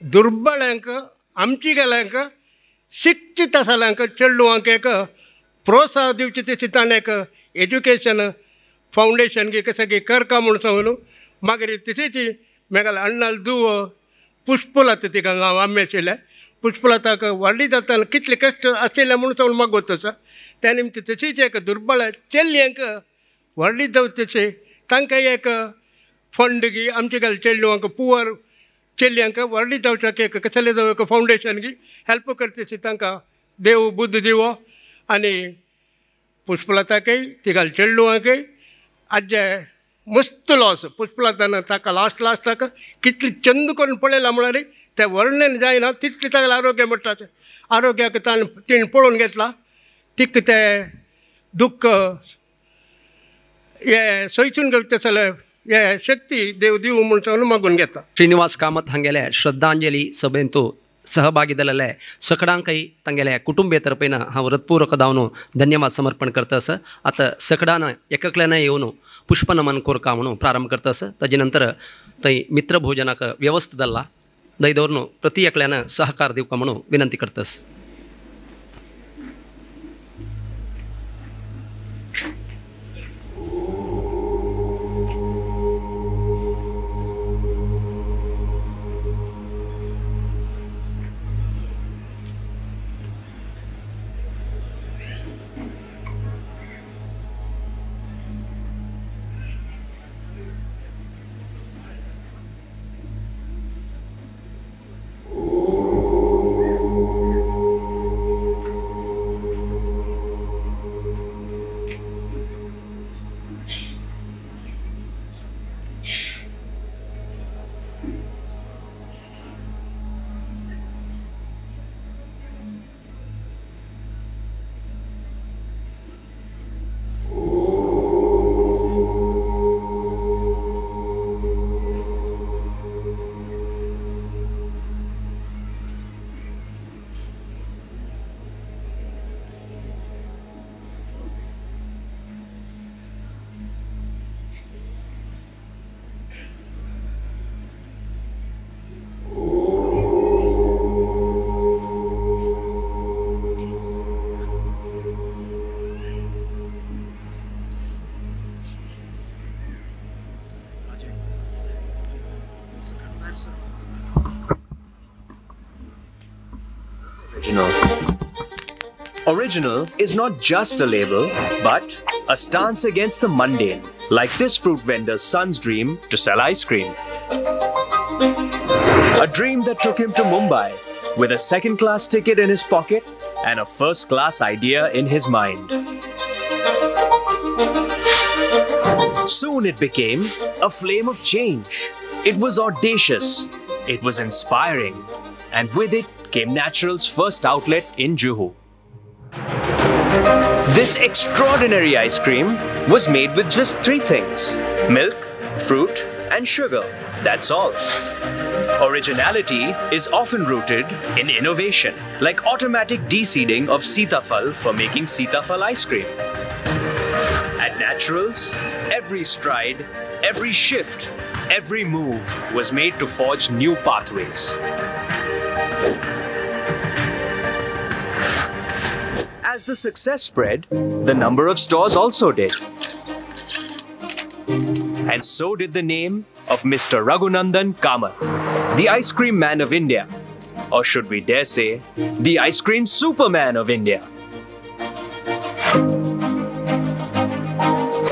दुर्बळ्यांक आमची गेल्यांक शिक्षीत आसल्यांक चेडवांक एक प्रोत्साहन दिवचें तशी ताणें एक एज्युकेशन फावंडेशन गी कशें गी करका म्हूण सांगून मागीर तशीच मेगेले अण्णाल धुव पुष्पलता तिका नांव आमी आशिल्लें. पुष्पलताक व्हडली जातना कितले कश्ट आशिल्ले म्हूण सांगून म्हाका गोत आसा. त्या निमतान तशीच एक दुर्बळ चलयांक व्हडली जावचे तशी तांकां एक फंड गी आमचे गेले चेडवांक पुवर चलयांक व्हडली जावच्याक एक कसलें जावं एक फावंडेशन गी हेल्प करता तशी तांकां देव बुद्द दिवो. आनी पुष्पलताकय तिगाल चेडवांकय आज्जे मस्त लॉस पुष्पलतान ताका लास्ट लास्टाक कितली चंद करून पळयला म्हळ्यार तें वर्णन जायना तितलें तागेलें आरोग्य म्हणटा आरोग्याक ताणें तिणें पळोवन घेतलां. तिका तें दुख्ख हें सयसून घेवचें जाल्यार हे शक्ती देव दिवं म्हूण सांगून मागून घेता. श्रीनिवास कामत हांगेले श्रद्धांजली सभेंतु सहभागी जाल्ले सकडांकय तांगेले कुटुंबे तरपेन हांव हृत्पूर्वक दावन धन्यवाद समर्पण करता आसा. आतां सकडान एककल्यान येवन पुष्पनमन कोरका म्हणून प्रारंभ करता आसा. ताजे नंतर थंय मित्रभोजनाक व्यवस्था जाल्ला दय दवरून प्रति एकल्यान सहकार दिवका म्हणून विनंती करता आसा. Original is not just a label, but a stance against the mundane, like this fruit vendor's son's dream to sell ice cream. A dream that took him to Mumbai with a second-class ticket in his pocket and a first-class idea in his mind. Soon it became a flame of change. It was audacious, it was inspiring, and with it that came Natural's first outlet in Juhu. This extraordinary ice cream was made with just three things: milk, fruit, and sugar. That's all. Originality is often rooted in innovation, like automatic deseeding of sitafal for making sitafal ice cream. At Naturals, every stride, every shift, every move was made to forge new pathways. As the success spread, the number of stores also did. And so did the name of Mr. Raghunandan Kamath, the ice cream man of India. Or should we dare say, the ice cream superman of India.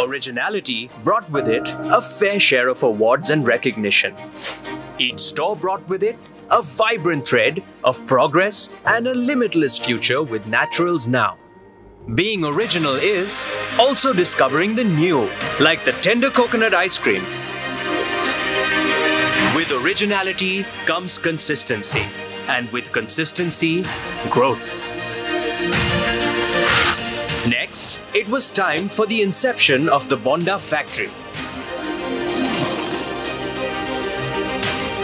Originality brought with it a fair share of awards and recognition. Each store brought with it a vibrant thread of progress and a limitless future with Naturals now. Being original is also discovering the new, like the tender coconut ice cream. With originality comes consistency, and with consistency, growth. Next, it was time for the inception of the Bonda factory.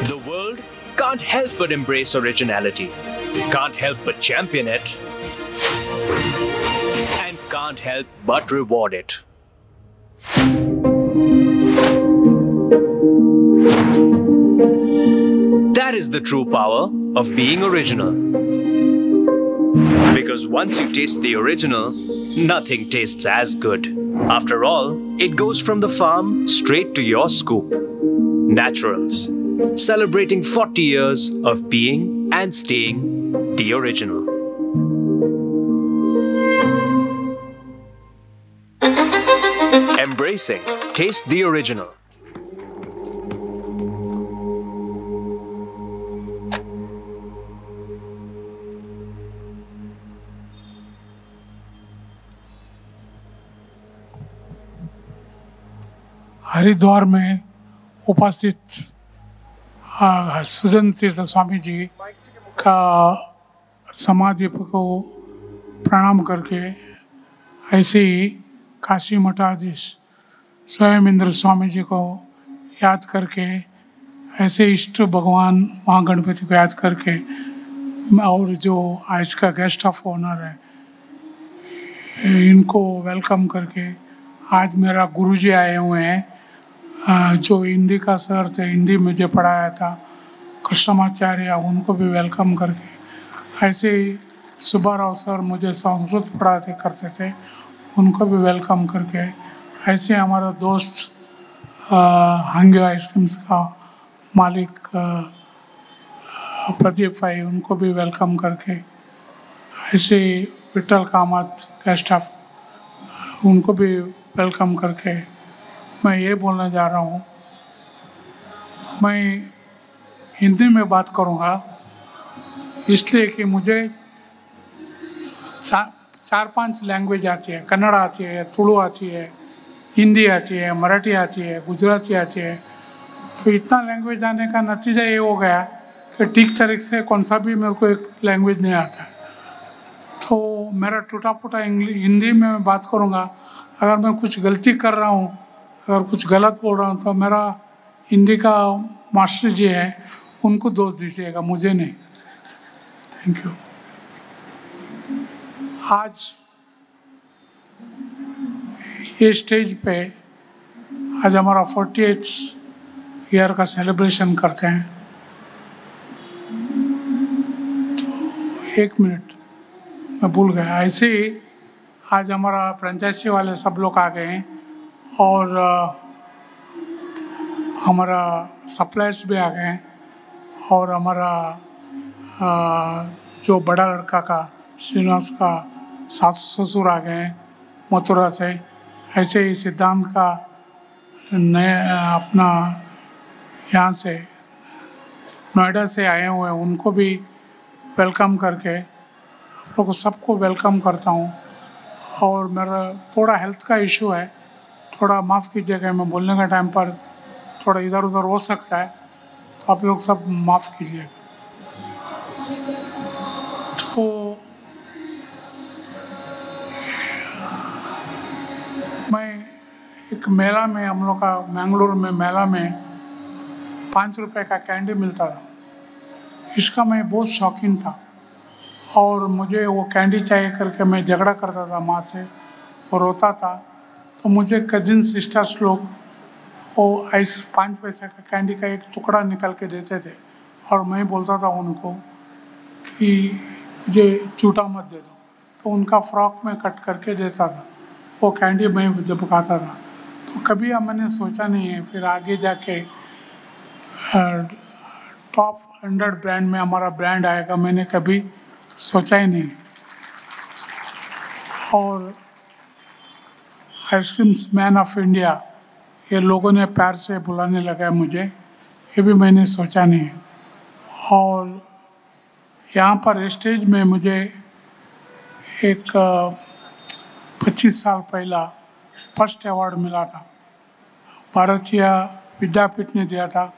The world can't help but embrace originality, can't help but champion it, and can't help but reward it. That is the true power of being original. Because once you taste the original, nothing tastes as good. After all, it goes from the farm straight to your scoop. Naturals, celebrating 40 years of being and staying the original. Embracing Taste the Original. Haridwar में उपस्थित सुजन तीर्थ स्वामी जी का समाधि को प्रणाम करके, ऐसे ही काशी मठाधीश स्वयं इंद्र स्वामी जी को याद करके, ऐसे इष्ट भगवान महागणपति को याद करके, और जो आज का गेस्ट ऑफ ऑनर है इनको welcome करके, आज मेरा गुरुजी आए हुए हैं जो हिंदी का सर थे, हिंदी मुझे पढ़ाया था, कृष्णमाचार्य, उनको भी welcome करके, ऐसे ही सुब्बा राव सर मुझे संस्कृत पढ़ाते करते थे, उनको भी welcome करके, ऐसे हमारा दोस्त हांग्यो आइसक्रीम्स का मालिक प्रदीप भाई, उनको भी welcome करके, ऐसे विट्ठल कामत गेस्ट ऑफ, उनको भी welcome करके मैं ये बोलने जा रहा हूँ। मैं हिंदी में बात करूँगा इसलिए कि मुझे चार पांच लैंग्वेज आती है। कन्नड़ आती है, तुलु आती है, हिंदी आती है, मराठी आती है, गुजराती आती है। तो इतना लैंग्वेज आने का नतीजा ये हो गया कि ठीक तरीके से कौन सा भी मेरे को एक लैंग्वेज नहीं आता। तो मेरा टूटा फूटा हिंदी में मैं बात करूँगा। अगर मैं कुछ गलती कर रहा हूँ, अगर कुछ गलत बोल रहा हूँ, तो मेरा हिंदी का मास्टर जी है उनको दोष दीजिएगा, मुझे नहीं। Thank you. आज ये स्टेज पे आज हमारा 48 ईयर का सेलिब्रेशन करते हैं। तो एक मिनट मैं भूल गया। ऐसे ही आज हमारा फ्रेंचाइजी वाले सब लोग आ गए हैं और हमारा सप्लायर्स भी आ गए हैं और हमारा जो बड़ा लड़का का श्रीनिवास का सास ससुर आ गए हैं मथुरा से। ऐसे ही सिद्धांत का नए अपना यहाँ से नोएडा से आए हुए हैं, उनको भी welcome करके आप लोगों सबको welcome करता हूँ। और मेरा थोड़ा हेल्थ का इशू है, थोड़ा माफ़ कीजिएगा, मैं बोलने का टाइम पर थोड़ा इधर उधर हो सकता है, तो आप लोग सब माफ़ कीजिएगा। एक मेला में हम लोग का मैंगलोर में मेला में 5 रुपये का कैंडी मिलता था। इसका मैं बहुत शौकीन था और मुझे वो कैंडी चाहिए करके मैं झगड़ा करता था माँ से और रोता था। तो मुझे कजिन सिस्टर्स लोग वो आइस 5 पैसे का कैंडी का एक टुकड़ा निकाल के देते थे और मैं बोलता था उनको कि मुझे झूठा मत दे दो, तो उनका फ्रॉक में कट करके देता था, वो कैंडी मैं जब खाता था। तो कभी अब मैंने सोचा नहीं है। फिर आगे जाके टॉप 100 ब्रांड में हमारा ब्रांड आएगा, मैंने कभी सोचा ही नहीं। और आइसक्रीम्स मैन ऑफ इंडिया ये लोगों ने प्यार से बुलाने लगा है मुझे, ये भी मैंने सोचा नहीं। और यहाँ पर स्टेज में मुझे एक 25 साल पहला फर्स्ट अवार्ड मिला था, भारतीय विद्यापीठ ने दिया था।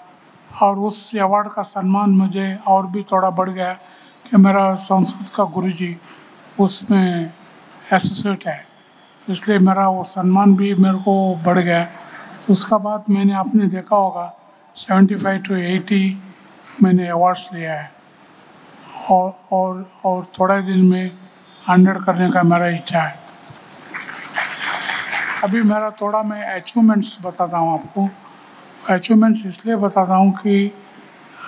और उस अवार्ड का सम्मान मुझे और भी थोड़ा बढ़ गया कि मेरा संस्कृत का गुरुजी उसमें एसोसिएट है, तो इसलिए मेरा वो सम्मान भी मेरे को बढ़ गया। तो उसका बाद मैंने, आपने देखा होगा, 75 to 80 मैंने अवार्ड्स लिया है और थोड़े दिन में 100 करने का मेरा इच्छा है। अभी मेरा थोड़ा मैं अचीवमेंट्स बताता हूँ आपको। अचीवमेंट्स इसलिए बताता हूँ कि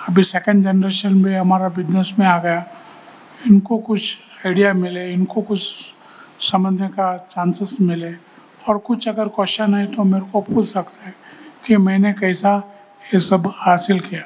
अभी सेकंड जनरेशन में हमारा बिजनेस में आ गया, इनको कुछ आइडिया मिले, इनको कुछ समझने का चांसेस मिले और कुछ अगर क्वेश्चन है तो मेरे को पूछ सकते हैं कि मैंने कैसा ये सब हासिल किया।